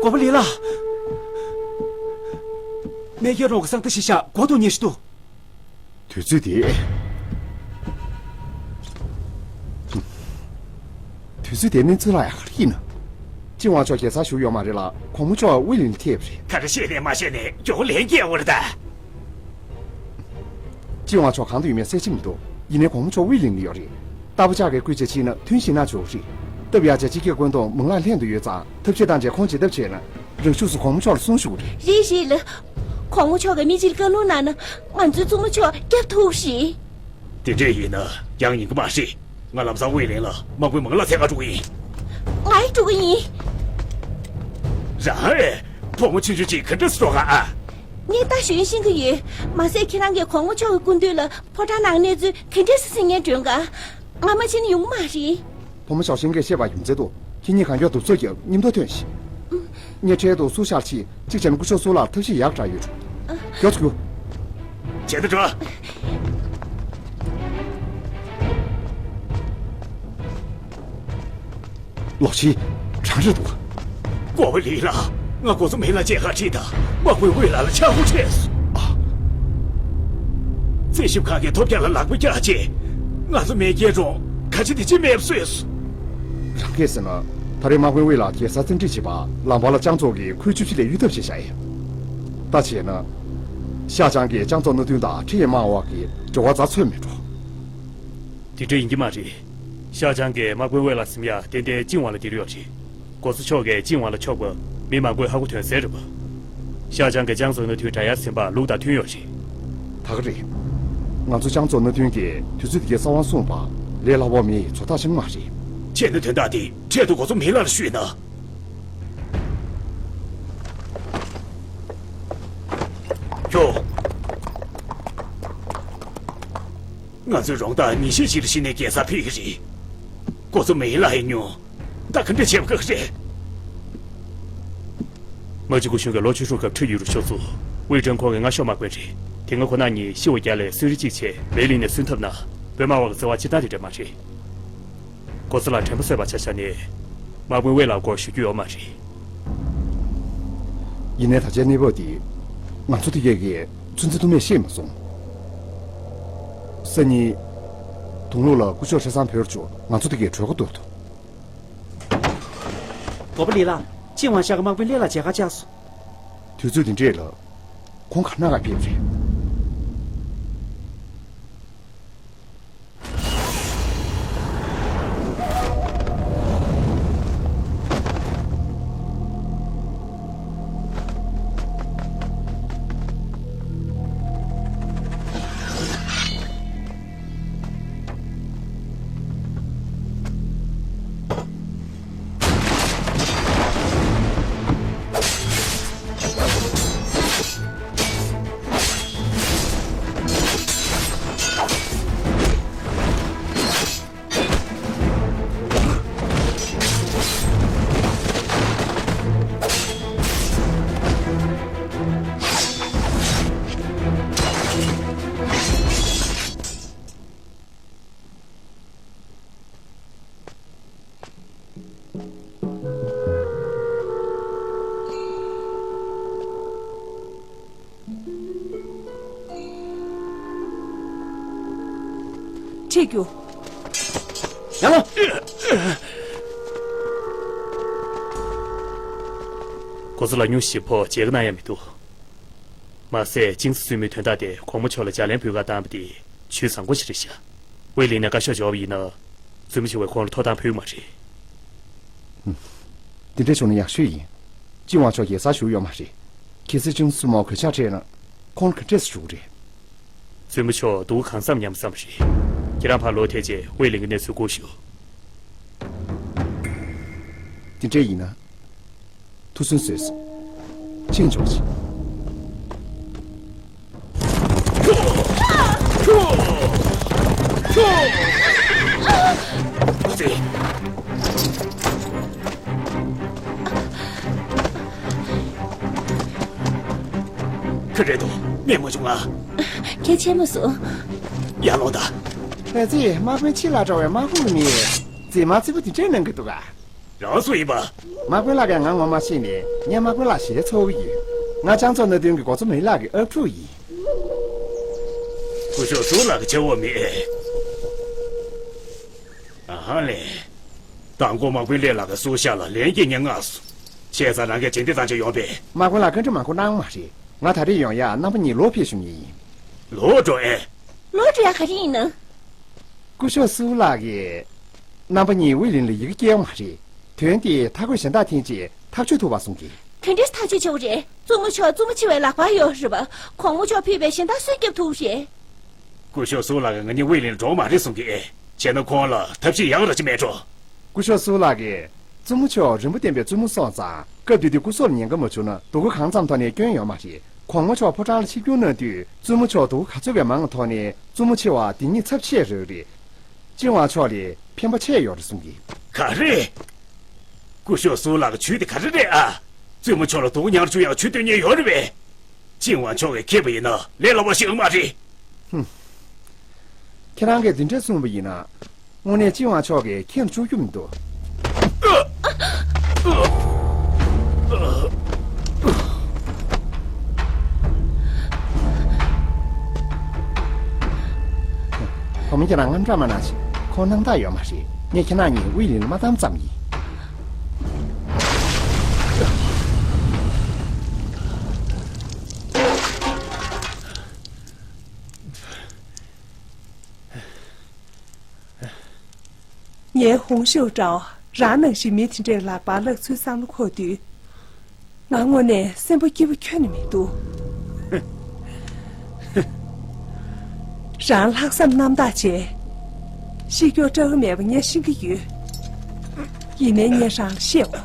གོ་པ་ལི་ལགས། མེ་ཡོ་རོང་གི་གསང་བརྡ་ཞིག་བཞག་གོ་ཐོས་ཉན་ཞིག་འདུག་དུས་ཚོད་དེ། དུས་ཚོད་དེ་གནས་ཚུལ་ལ་ཡག་ག་རེ་ཡིན་ན། ཅིན་ཝང་ཕྱོགས་རྒྱལ་སར་བཞུགས་ཡོད་མ་རེད་ལ། གོང་མ་མཆོག་དབུས་གླིང་ལ་ཐེབས་རེད། ད་ག་བཤད་ནས་མ་བཤད་ནས་མགྱོགས་ལན་སྐྱེལ་འོ་རེད་ད། ཅིན་ཝང་ཕྱོགས་གང་དུ་ཡོད་མེད་གསལ་ཆེ་མི་འདུག་ཡིན་ནའི་གོང་མ་མཆོག་དབུས་གླིང་ལ་ཡོད་རེད། རྟ་ཕོ་ལྕགས་ཀྱིས་བསྐུལ་བྱས་ཕྱིན་ན་ཐོན་ཞིག་ན་ཆོག་རེད། སྟབས་ཡག་བྱས་ཕྱི་རྒྱལ་བཀོད་འདོམས་མང་ལག་ལྷན་དུ་ཡོད་ཙང་། ཐབས་ཤེས་བཏང་བྱས་ཁོང་བྱེད་ཐབས་བྱས་ན། རང་ཤུགས་སུ་གོང་མ་མཆོག་ལ་གསུང་ཞུ་དགོས་རེད། རེད་རེད་ལགས། གོང་མ་མཆོག་གིས་མི་གཅིག་ལ་བཀའ་བློན་གནང་ན། ང་ཚོའི་བཙུན་མོ་མཆོག་སྐྱོབ་ཐུབ་རེད། དེ་འདྲས་ཡིན་ན་ཡང་ཡིན་གི་མ་རེད། ང་ལམ་སང་དབུས་གླིང་ལ་དམག་དཔོན་མང་ལགས་འཚོལ་ག་འགྲོ་གི་ཡིན། ང་ཡང་འགྲོ་གི་ཡིན། རང་ཨེ། བུ་མོ་ཆུང་ཆུང་ཅིག་ག་འདྲས་སེ་འགྲོ་ག་ཨ། ངས་ད་གཞོན་ཤིང་གི་ཡོད། མ་ཟད་ཁྱེད་རང་གིས་གོང་མ་མཆོག་གི་སྐུ་མདུན་ལ་ཕོ་བྲང་ནང་གནས་ཚུལ་ག་འདྲས་སེ་གསན་མཁན་སྒྲོན་ག། ང་མ་ཕྱིན་ན་ཡོང་གི་མ་རེད། བུ་མོ་ཞའོ་ཤིང་གིས་བཤད་པ་ཡོངས་འཛིན་འདུག་ཁྱེད་གཉིས་གང་མགྱོགས་གདུག་རྩུབ་ཀྱི་མཉམ་དུ་ཐོན་ཞིག་ངས་འཕྲལ་དུ་སུ་ཤར་ཕྱིན་གཅིག་བྱས་ན་སྐུ་ཞབས་སུ་ལགས་ཐབས་ཤེས་ཡག་དྲག་ཡོད་འགྲོ། མགྱོགས་སུ་རྒྱུགས། བྱེད་དུ་འགྲོ། ལོག་ཤིག་གྲང་རེད་འདུག་གོ་པ་ལི་ལགས། ང་འགོ་ཚོ་མེ་ལ་མཇལ་ཁ་ཁྲིད་དང་། དམག་དཔོན་དབུས་ལགས་ལ་ཆག་སྒོ་འཕྲད་སོང་། ཨ། རྩིས་ཞིབ་ཁང་གིས་ཐོབ་རྒྱག་ལ་ལག་པ་བཀྱག་རྗེས། ང་ཚོ་མེ་རྒྱལ་གྲོང་ག་ཅི་དེ་ཅི་མེད་པ་བཟོས་སོང་། རང་གིས་ཟེར་ན། ད་རེས་དམག་དཔོན་དབུས་ལགས་རྒྱལ་སར་བཙན་ཁྲིད་བྱེད་པ་ལམ་བར་ལ་ལྕང་ཚོགས་ཀྱིས་ཁོའི་ཆུ་བཞི་ལས་གཡུག་ཐབས་བྱས་བཞག་ཡིན། ད་བྱས་ན། ཤ་ཅང་གིས་ལྕང་ཚོགས་སྣ་བདུན་དང་ཁྲི་ཡེ་དམག་དབར་གྱི་འབྲེལ་བ་རྩ་ཚོད་མེད་འགྲོ། དེ་འདྲ་ཡིན་གྱི་མ་རེད། ཤ་ཅང་གིས་དམག་དཔོན་དབུས་ལགས་ཟིན་ཡ་ཏན་ཏན་ཅིན་ཝང་ལ་དེད་ཡོད་རེད། གོ་ས་མཆོག་གིས་ཅིན་ཝང་ལ་ཕྱོགས་པ་མི་མང་པོས་ཧ་གོ་དོན་གསལ་རེད་པ། ཤ་ཅང་གིས་ལྕང་ཚོགས་སྣ་བདུན་དྲག་ཡར་ཟིན་པ་ལུགས་དང་མཐུན་ཡོད་རེད། ད་ག་རེད། ང་ཚོ་ལྕང་ཚོགས་སྣ་བདུན་གྱིས་དུས་ཚོད་འདི་གའི་ས་དབང་སྲུང་བ་ལས་སླ་བོ་མེད་ཚོད་ཐག་ཆོད་མ་རེད། བྱས་ན་དོན་དག་འདི་འཕྲལ་དུ་གོ་ཚོ་མི་ལ་ཞུས་ན། ཁྱོ། ང་ཚོའི་རོང་བདག་ཉིན་ཤས་ཤིག་ལ་གཞི་ནས་རྒྱལ་སར་ཕེབས་ཀྱི་རེད། གོ་ཚོ་མེ་ལ་ཡིན་མྱོང་། ད་ག་འདྲ་བྱེད་པ་ག་རེད། མ་ཅི་སྐུ་གཞོན་གྱིས་ལོ་བཅུ་དྲུག་སྐབས་ཁྲི་ཡུ་རུ་ཤོག་བཙུགས། དབུས་ཀྲང་ཁོང་གིས་སྔ་ཤོག་དམག་དཔོན་རེད། དེ་སྔ་ཁོ་ན་གཉིས་ཤི་བ་རྒྱག་ལས་སུན་རི་གཅིག་བྱས་མེ་གླིང་ནས་སུན་ཐབས་ན། བོད་དམག་དབར་གྱི་བརྩེ་བ་སྤྱིར་བཏང་དེ་འདྲ་མ་རེད། གོ་ཚོ་ལ་དྲན་པ་གསོས་པ་ཆ་བཞག་ནས། དམག་དཔོན་དབུས་ལགས་སྐོར་ཞུ་རྒྱུ་ཡོད་མ་རེད། ཡིན་ནའི་ད་ཆའི་གནས་བབ་འདི་ང་ཚོ་འདི་གས་ཀྱིས་ཚོད་འཛིན་ཐུབ་མེད་ཤེས་མ་སོང་། སང་ཉིན། དུང་ལུག་ལ་སྐུ་ཞབས་ཁྲི་སང་བོད་ལ་འབྱོར་ང་ཚོ་འདི་གས་གྲོས་འགོ་བསྡུར་ཐུབ། གོ་པ་ལི་ལགས། ཅིན་ཝང་ཤར་གྱི་དམག་དཔོན་གླེ་ལ་མཇལ་ཁ་བཅར་སོང་། དུས་ཚོད་འདི་འདྲས་ལ། ཁོང་ག་ན་ག་ཕེབས་རེད། ཁྲིད་རྒྱུ། ཡར་ལོངས། ཁོ་ཚོ་ལ་སྨྱོ་ཞིབ་ཕོག་མཇལ་ཁ་གནང་ཡ་མི་འདུག་མ་ཟད་ཅིང་སི་བཙུན་མོའི་དོན་དག་དེ་གོང་མ་མཆོག་ལ་ལྗགས་ལན་ཕུལ་གར་བཏང་བ་དེ་ཇུས་བཟང་པོ་ཞིག་རེད་ཤག་ཝེ་ལིན་ནས་བཀའ་ཤོག་འབྱོར་བ་ཡིན་ན། བཙུན་མོ་ཆེ་བས་ཁོང་ལ་ཐོབ་ཐང་ཕུལ་གྱི་མ་རེད། དེ་འདྲ་བྱུང་ན་ཡག་ཤོས་ཡིན། ཅིན་ཝང་མཆོག་རྒྱལ་སར་བཞུགས་ཡོད་མ་རེད། གལ་སྲིད་ཅིང་སི་བཙུན་མོར་གུས་ཕྱག་སྤྲད་ན། ཁོང་ལ་ག་འདྲས་སེ་ཞུ་གི་རེད། བཙུན་མོ་མཆོག་སྡུག་གང་འཚམ་ཉམས་བསམ་རེད། ཁྱེད་རང་ཕར་ལོག་ཐལ་རྗེས་ཝེ་ལིན་གྱི་གནས་ཚུལ་སྒུག་ཞུ། དེ་འདྲས་ཡིན་ན། ཐུགས་སུན་གསོས་སོང་། ཅིང་ཇོར་ཇི། ཁྱོད་རེད་དོ། རྨས་མ་བྱུང་ང་། གལ་ཆེན་པོ་སོང་། ཡར་ལོངས་དང་། ཨ་ཙི། དམག་དཔོན་ཁྱི་ལ་འདྲ་བའི་དམག་དཔུང་གི་མི། རྫུན་མ་རྫུན་པོ་དེ་འདྲས་གནང་གི་འདུག་ག་རང་སུ་ཡིན་པ། དམག་དཔོན་ལགས་ཀྱིས་ང་ངོ་མ་ཤེས་ནས་ངས་དམག་དཔོན་ལགས་ཞལ་འཚོལ་གི་ཡོད། ང་ལྕང་ཚོ་སྣ་བདུན་གྱི་འགོ་གཙོ་མེ་ལགས་ཀྱི་ཨབ་ཕྲུག་ཡིན། སྐུ་ཞབས་སུ་ལགས་ཀྱི་ཆེ་བོ་མེད། ཨ་ཧ་ལེ། མདང་དགོང་དམག་དཔོན་ལས་ལགས་ཀྱིས་སུ་ཤ་ལ་ལན་སྐྱེལ་ཉེན་མངགས་སོང་། བྱས་ཙང་རང་གིས་རྗེས་འདེད་བཏང་བྱས་ཡོང་པས། དམག་དཔོན་ལགས་བཀའ་འདྲི་མང་པོ་གནང་མ་རེད། ང་ད་རེས་ཡོང་ཡ་རྣམ་པ་གཉིས་ལོག་ཕེབས་ཞུ་མཁན་ཡིན། ལོག་འགྲོ་ཨེ། ལོག་འགྲོ་ཡ་ག་རེ་ཡིན་ན། སྐུ་ཞབས་སུ་ལགས་ཀྱིས། རྣམ་པ་གཉིས་ཝེ་ལིན་ལ་ཡི་གེ་སྐྱེལ་ཡོང་མ་རེད། དོན་དེ་ཐ་གོས་གཞན་དག་འཐེན་རྗེས་ཐག་གཅོད་ཐུབ་པ་གསུང་གི། ག་འདྲས་ཐག་གཅོད་བྱེད་དགོས་རེད། བཙུན་མོ་མཆོག་བཙུན་མོ་ཆེ་བའི་ལག་པར་ཡོད་རེད་པ། གོང་མ་མཆོག་ཕུད་པའི་གཞན་དག་སུས་སྐྱོབ་ཐུབ་རེད། སྐུ་ཞབས་སུ་ལགས་ཀྱིས་ང་གཉིས་ཝེ་ལིན་ལ་འགྲོ་མ་རེད་གསུང་གི། བྱས་ན་ཁོང་ལ་ཐབས་ཤེས་ཡག་ར་ཅིག་མེད་འགྲོ། སྐུ་ཞབས་སུ་ལགས་ཀྱིས། བཙུན་མོ་མཆོག་རིན་པོ་བསྟན་པའི་བཙུན་མོ་སོང་ཙང་། སྐབས་དེ་དུས་སྐུ་སྲོག་ལ་ཉེན་ཁ་མ་བྱུང་ན་སྡུག་གུ་གང་འཚམ་ཐོག་ནས་སྐྱོན་ཡོད་མ་རེད། གོང་མ་མཆོག་ཕོ་བྲང་ལ་ཆིབས་བསྒྱུར་གནང་དུས་བཙུན་མོ་མཆོག་སྡུག་གུ་ག་ཚོད་ཀྱི་མང་བའི་ཐོག་ནས་བཙུན་མོ་ཆེ་བ་དེ་ཉིད་ཚབས་ཆེ་རེད་རེད། ཅིན་ཝང་མཆོག་ལས་ཕན་པ་ཆེ་ཡོད་རེད་གསུང་གི། ག་རེ། སྐུ་ཞབས་སུ་ལགས་ཀྱི་ཇུས་དེ་ག་རེ་རེད་ཨ། བཙུན་མོ་མཆོག་ལ་སྡུག་གུ་མྱངས་བཅུག་ཡག་ཇུས་འདོན་མཁན་ཡོད་རེད་པས། ཅིན་ཝང་མཆོག་གིས་ཁེབས་པ་ཡིན་ན་ལས་སླ་པོ་ཞིག་ཡོད་མ་རེད། ཧུམ། ཁྱེད་རང་གིས་འདི་འདྲ་གསུངས་པ་ཡིན་ན། དངོས་གནས་ཅིན་ཝང་མཆོག་གིས་ཁྱེད་ལ་བཅོས་རྒྱུ་མི་འདུག་བུ་མོ་ཁྱེད་རང་དངངས་སྐྲག་མ་གནང་ཞིག་ཁོང་སྣང་དག་ཡོད་མ་རེད། ངས་ཁྱེད་རང་གཉིས་དབུས་ལིང་ལ་མ་བཏང་ཙམ་ཡིན། ངའི་ཧུང་ཤོ་ཀྲའོ་རང་ནང་བཞིན་མི་དེ་འདྲས་ལག་པར་བརླག་ཚུལ་བསམ་བློ་འཁོར་དུས། ང་དངོས་གནས་སེམས་པ་སྐྱིད་པོ་ཁྱོན་ནས་མི་འདུག་རང་ལྷག་བསམ་རྣམ་དག་བྱས། ཤི་སྐྱོ་སྐྲག་གི་མེད་པ་ངས་ཤེས་ཀྱི་ཡོད། ཡིན་ནའི་ངས་རང་ལ་བཤད་འོ།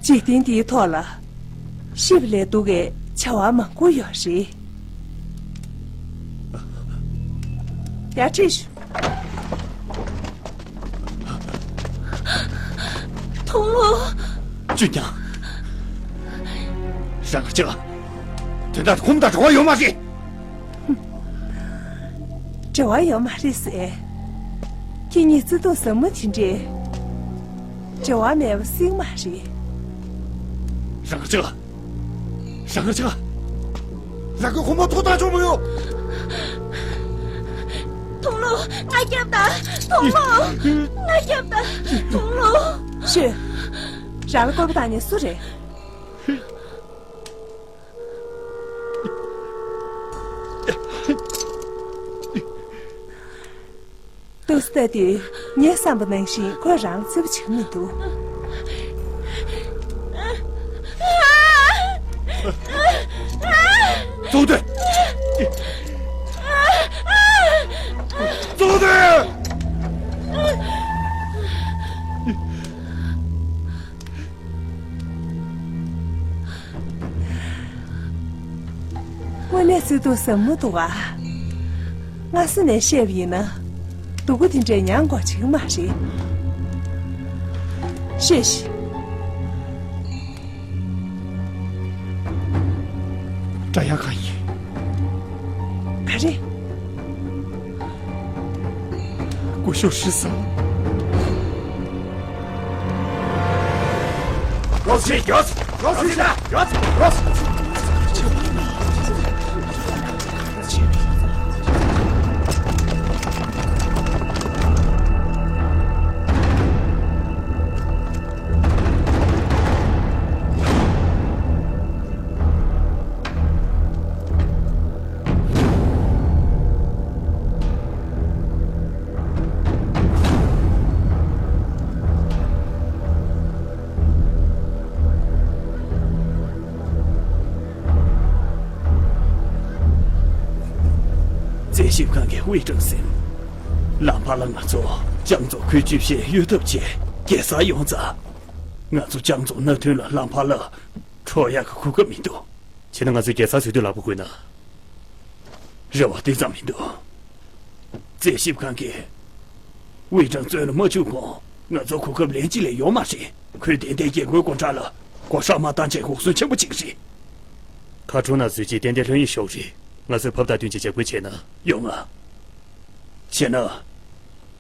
འཇིག་རྟེན་འདིའི་ཐོག་ལ། ཤི་བ་ལས་སྡུག་གི་བྱ་བ་མང་པོ་ཡོད་རེད། ཡར་ཁྲིད་ཤོག་དུང་ལོ། ཅུན་ཀྱང་། རང་ཅག་དོན་དག་ཁོམ་དང་འབྲེལ་བ་ཡོད་མ་རེད། འབྲེལ་བ་ཡོད་མ་རེད་ཟེར། ཁྱེད་གཉིས་བརྩེ་དུང་ཟབ་མོ་དེ་འདྲས། འབྲེལ་བ་མེད་པ་སྲིད་མ་རེད། རང་ཅག་རང་ཅག་རང་གི་ཁོ་མོ་ཐོག་ཐག་ཆོད་མོ་ཡོད། དུང་ལོ། ང་རྒྱབ་དང་། དུང་ལོ། ང་རྒྱབ་དང་། དུང་ལོ། ཤོད། རང་ལ་བསྐོར་པ་བཏང་མཁན་སུ་རེད། ཏུས་ལྟ་དུས་ངས་བསམ་པ་ནང་བཞིན་ཁོས་རང་བརྩེ་པོ་བྱེད་ཀྱི་མི་འདུག་ཙོག་ཏུ། ཙོག་ཏུ། དངོས་གནས་བརྩེ་དུང་ཟབ་མོ་འདུག་ཨ། སྔ་ས་ནས་བཤད་པ་ཡིན་ན། སྡུག་པོ་དེ་འདྲས་མྱང་དགོས་བྱེད་ཀྱི་མ་རེད། ཤེས་ཤིག་སྒྲ་དབྱངས་གང་ཡིན། ག་རེ། སྐུ་ཞབས་ཧྲི་སང་། རྩད་ཞིབ་ཁང་གི་དབུས་ཀྲང་སིན། ལམ་བར་ལ་ང་ཚོ་ལྕང་ཚོ་ཁུལ་ཅི་བྱེད་གཡོལ་ཐབས་བྱེད། རྒྱལ་སར་ཡོང་ཙང་། ང་ཚོ་ལྕང་ཚོ་མནའ་མཐུན་ལ་ལམ་བར་ལ་འཕྲོག་ཡག་གི་གོ་སྐབས་མི་འདུག་བྱས་ན་ང་ཚོས་རྒྱལ་སར་བཟོས་དུས་ལག་པ་འགུལ་ན། རེ་བ་དེ་ཙམ་མི་འདུག་རྩད་ཞིབ་ཁང་གིས་དབུས་ཀྲང་བཙོན་ལ་མ་བཅུག་གོང་ང་ཚོ་གོ་སྐབས་ལན་གཅིག་ལས་ཡོད་མ་རེད། ཁོས་ཏན་ཏན་རྒྱལ་སྒོའི་སྒོ་འགྲམ་ལ་སྒོ་ཧྲག་མ་བཏང་བྱས་འགོག་སྲུང་ཆེན་པོ་བྱེད་ཀྱི་རེད། ཁ་ཁྲོ་ན་བཟོས་རྗེས་ཏན་ཏན་ལྷོད་ཡིན་ཤོག་རེད། ང་ཚོས་བབ་དང་བསྟུན་གྱི་འཇབ་རྒོལ་བྱས་ན། ཡོང་ང་། བྱས་ན།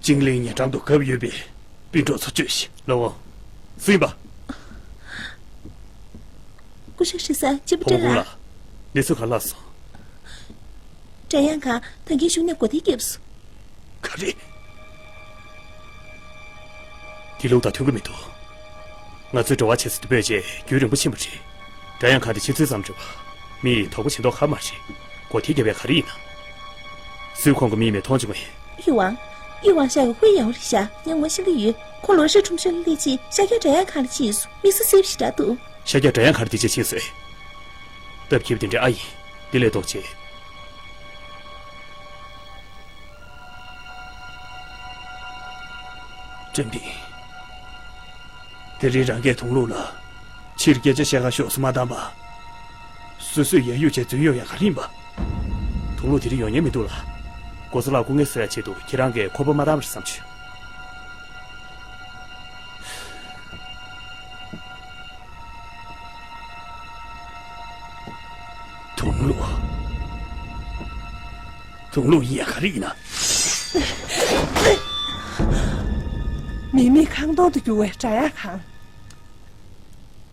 ཅིང་ལིང་ཉེ་འགྲམ་དུ་བཀབ་ཡོད་པའི་སྤུན་གྲོགས་ཚོ་བཅོས་ཤིག་ལགས་འོང་། སུ་ཡིན་པ། སྐུ་ཞབས་ཧྲི་སན་སྐྱིད་པོ་ཕོ་བྲོ་བོ་ལགས། ལགས། གནས་ཚུལ་ག་རེ་ལྷག་སོང་། ཀྲ་ཡང་ཁང་ད་གིན་གཞུང་ནས་སྒོ་ཐེལ་བརྒྱབ་སོང་། ག་རེ། དེ་ལུགས་དང་མཐུན་གྱི་མི་འདུག་ང་ཚོས་འགྲོ་བ་བྱེད་ས་དེ་སྤོས་རྗེས་རྒྱུན་རིང་པོ་ཕྱིན་པ་རེད། ཀྲ་ཡང་ཁང་དེ་ཕྱི་ཚུལ་ཙམ་རེད་པ། མི་ཡིས་དོགས་པ་བྱེད་མདོག་ཁ་མ་རེད། སྒོ་ཐེལ་བརྒྱབ་པས་ག་རེ་ཡིན་ན། སུས་ཁོང་གི་མིག་མེད་མཐོང་བྱུང་བས། ཡུས་ཝང་། ཡུས་ཝང་ཤ་གི་ཧུའེ་ཡའོ་རེད་ཤག་ངས་ངོ་ཤེས་ཀྱི་ཡོད། ཁོ་ལོ་ཧྲི་ཁྲོམ་གཞུང་ལ་སླེབས་རྗེས་ཤ་རྒྱགས་ཀྲ་ཡང་ཁང་ལ་ཕྱིན་སོང་། མི་སུ་སེབ་ཞིག་འདྲ་འདུག་ཤ་རྒྱགས་ཀྲ་ཡང་ཁང་ལ་དེ་རྗེས་ཕྱིན་སོང་། སྟབས་ཁྱིམ་དེ་འདྲའི་ཨ་ཡིན། དེ་ལས་ལྡོག་ཆེ། ཀྲིན་ཕིང་། དེ་རིང་རང་གིས་དུང་ལུ་ལ། ཕྱིར་སྐད་ཆ་བཤད་ག་ཤོག་ཟེར་མ་བཏང་པ། སོ་སོས་ཡ་ཡུ་བྱས་རྫུན་གཡོག་ཡག་ག་རེ་ཡིན་པ། དུང་ལུ་དེ་རིང་ཡོང་ཉན་མི་འདུག་ལ། གོ་ས་ལ་སྐུ་ངལ་གསོ་ཡག་ཆེད་དུ་ཁྱེད་རང་གིས་ཁོ་པ་མ་བཏང་བར་བསམ་བྱུང་། དུང་ལུ། དུང་ལུ་ཡིན་ཡང་ག་རེ་ཡིན་ན། མི་མེད་ཁང་སྟོང་དུ་གྱུར་བའི་ཀྲ་ཡང་ཁང་།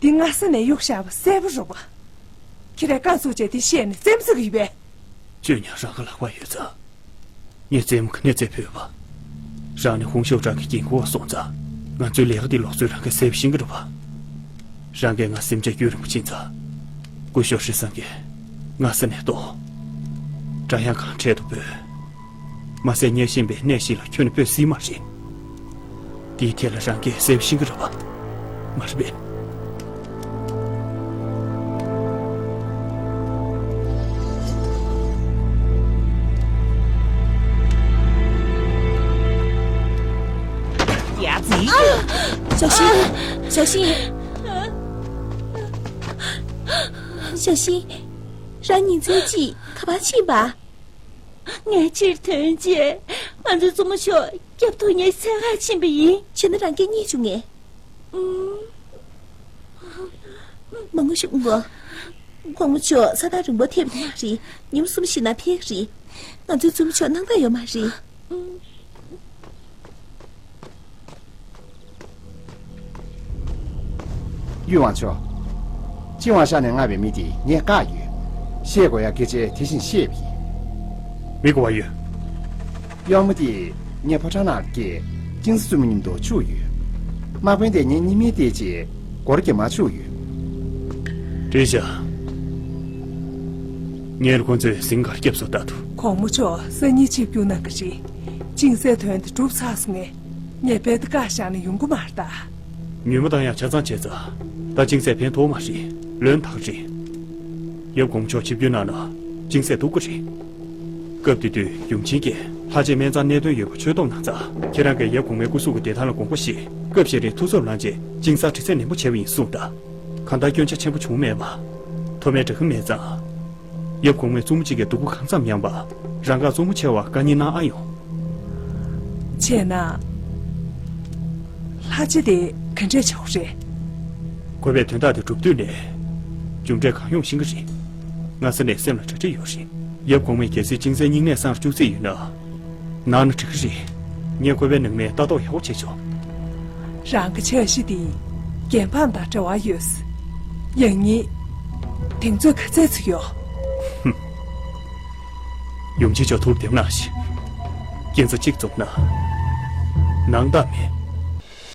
འདི་སྔ་ས་ནས་གཡུགས་བཞག་པ་གསལ་པོ་རེད་པ། ཁྱེད་རས་བཀའ་བཙུགས་བྱས་འདི་བཤད་ནས་རྩེད་མོ་རྩེ་གི་ཡོད་པས། བཅོས་ཉར་རང་གི་ལག་པར་ཡོད་ཙང་། ངས་རྩེད་མོ་ག་ནས་རྩེ་ཕོད་པ། རང་ནི་ཧུང་ཤོ་ཀྲང་གི་འགན་ཁུར་བ་སོང་ཙང་། ང་ཚོའི་ལས་ཀ་འདི་ལོག་ཚུལ་རང་གིས་གསལ་པོ་ཤེས་ཀྱི་རེད་པ། རང་གིས་ང་སེམས་ཅན་རྒྱུན་རིང་པོ་ཕྱིན་ཙང་། སྐུ་ཞབས་ཧྲི་སང་གིས་སྔ་ས་ནས་ལྟོས། ཀྲ་ཡང་ཁང་འཕྲལ་དུ་སྤོས། མ་ཟད་ཉལ་བཞིན་པའི་གནས་ཤིག་ལ་ཁྱོན་ནས་སྤོས་སྲིད་མ་རེད། དེའི་ཐད་ལ་རང་གིས་གསལ་པོ་ཤེས་ཀྱི་རེད་པ། མ་རེད་པས། ཡ་ཙི། ཞའོ་ཤིན། ཞའོ་ཤིན། ཞའོ་ཤིན། རང་ཉིན་མཚན་གཅིག་ག་པར་ཕྱིན་པ། ངས་ཕྱིར་ཐོན་རྗེས། ང་ཚོའི་བཙུན་མོ་མཆོག་སྐྱབས་ཐོབ་ཉེ་སའི་ཁར་ཕྱིན་པ་ཡིན། བྱས་ན་རང་སྐད་རྙེད་བྱུང་ངས། ཨུམ། མ་ངུ་ཞིག་ངུ། གོང་མ་མཆོག་ས་ཐག་རིང་པོ་ཐེབས་ཀྱི་མ་རེད། ཉིན་མོ་གསུམ་ཞིག་ན་ཕེབས་ཀྱི་རེད། ང་ཚོའི་བཙུན་མོ་མཆོག་སྣང་དག་ཡོད་མ་རེད། ཨུམ། ཡུས་ཝང་མཆོག་ཅིན་ཝང་ཤ་ནས་མངགས་པའི་མི་དེ་ངས་བཀག་ཡོད། བཤད་དགོས་ཡ་སྐད་ཆ་དེ་བཞིན་བཤད་པ་ཡིན། མི་གོ་བ་ཡོད། གཡོག་མོ་དེ་ངས་ཕོ་བྲང་ནང་སྐྱེལ། ཅིན་ཙི་བཙུན་མོ་མཉམ་དུ་ཆུག་ཡོད། དམག་དཔོན་དེ་ངའི་གཉིས་མིན་བལྟས་རྗེས་སྒོར་གྱི་མ་ཆུག་ཡོད། བྲིས་བཞག་ངས་ཁོ་ཚོས་ཟིང་གར་སྐྱབས་སུ་ལྟ་ཐུབ། གོང་མ་མཆོག་སང་ཉིན་ཆིབས་བསྒྱུར་གནང་གི་རེད། ཅིང་ཙེ་དོན་དེ་འགྲུབ་ཚར་སོང་ངས། ངས་རྦད་དེ་བཀའ་བཞག་ནས་ཡོང་གི་མ་རེད་ད། ཉོན་མོངས་བཏང་ཡག་ཆ་ཚང་བྱས་ཙང་། ད་ཅིང་ཙེ་ཕན་ཐོགས་མ་རེད། ལོན་ཐག་རེད། ཡབ་གོང་མ་མཆོག་ཆིབས་བསྒྱུར་གནང་ན་ཅིང་ཙེ་སྡུག་གི་རེད། སྐབས་དེ་དུས་ཡུམ་ཆེན་གྱིས་ལྷ་རྗེ་སྨན་གཙང་གནད་དོན་ཡོད་པ་ཆོད་གཏོང་གནང་ཙང་། ཁྱེད་རང་གིས་ཡབ་གོང་མའི་སྐུ་གཟུགས་ཀྱི་བདེ་ཐང་ལ་དགོངས་པ་བཞེས། སྐབས་ཤིག་རིང་ཐུགས་འཚབ་ལངས་རྗེས་ཅིང་ཙེ་དྲི་ཚད་ནན་པོ་བྱས་པ་ཡིན་གསུངས་དང་། གང་ལྟར་སྐྱོན་ཆ་ཆེན་པོ་བྱུང་མེད་པ། མཐོ་དམན་འདྲ་གི་མེད་ཙང་། ཡབ་གོང་མས་བཙུན་མོ་གཅིག་གི་སྡུག་པོ་གང་ཙམ་མྱངས་པ། རང་དགར་བཙུན་མོ་ཆེ་བར་བཀའ་ཉན་གནང་ཨ་ཡོང་། བྱས་ན། ལྷ་རྗེ་དེ་ག་འདྲས་བྱ་བ་རེད། ཁོ་པས་དོན་དག་དེ་སྒྲུབ་དུས་ནས། མཇུག་འབྲས་གང་ཡོང་ཤེས་ཀྱི་རེད། སྔ་ས་ནས་སེམས་ལ་གྲ་སྒྲིག་ཡོད་རེད། ཡབ་གོང་མས་གལ་སྲིད་ཅིང་ཙེ་སྙིང་ནད་སངས་བཅུག་རྩིས་ཡོད་ན། གནང་ན་འགྲིག་གི་རེད། ངས་ཁོ་པའི་ནང་མིར་ལྟ་རྟོག་ཡག་པོ་བྱས་ཆོག་རང་གི་འཆར་གཞི་དེ། རྒྱལ་འབངས་དང་འབྲེལ་བ་ཡོད། ཡང་སྙིང་། གདེང་ཚོད་ག་ཚད་ཅིག་ཡོད། ཡུམ་ཆེན་མཆོག་ཐུགས་བདེ་མངགས་ཤིག་སྐྱེ་འཚོ་གཅིག་བཙུགས་ན། ནང་རྟགས་མེད།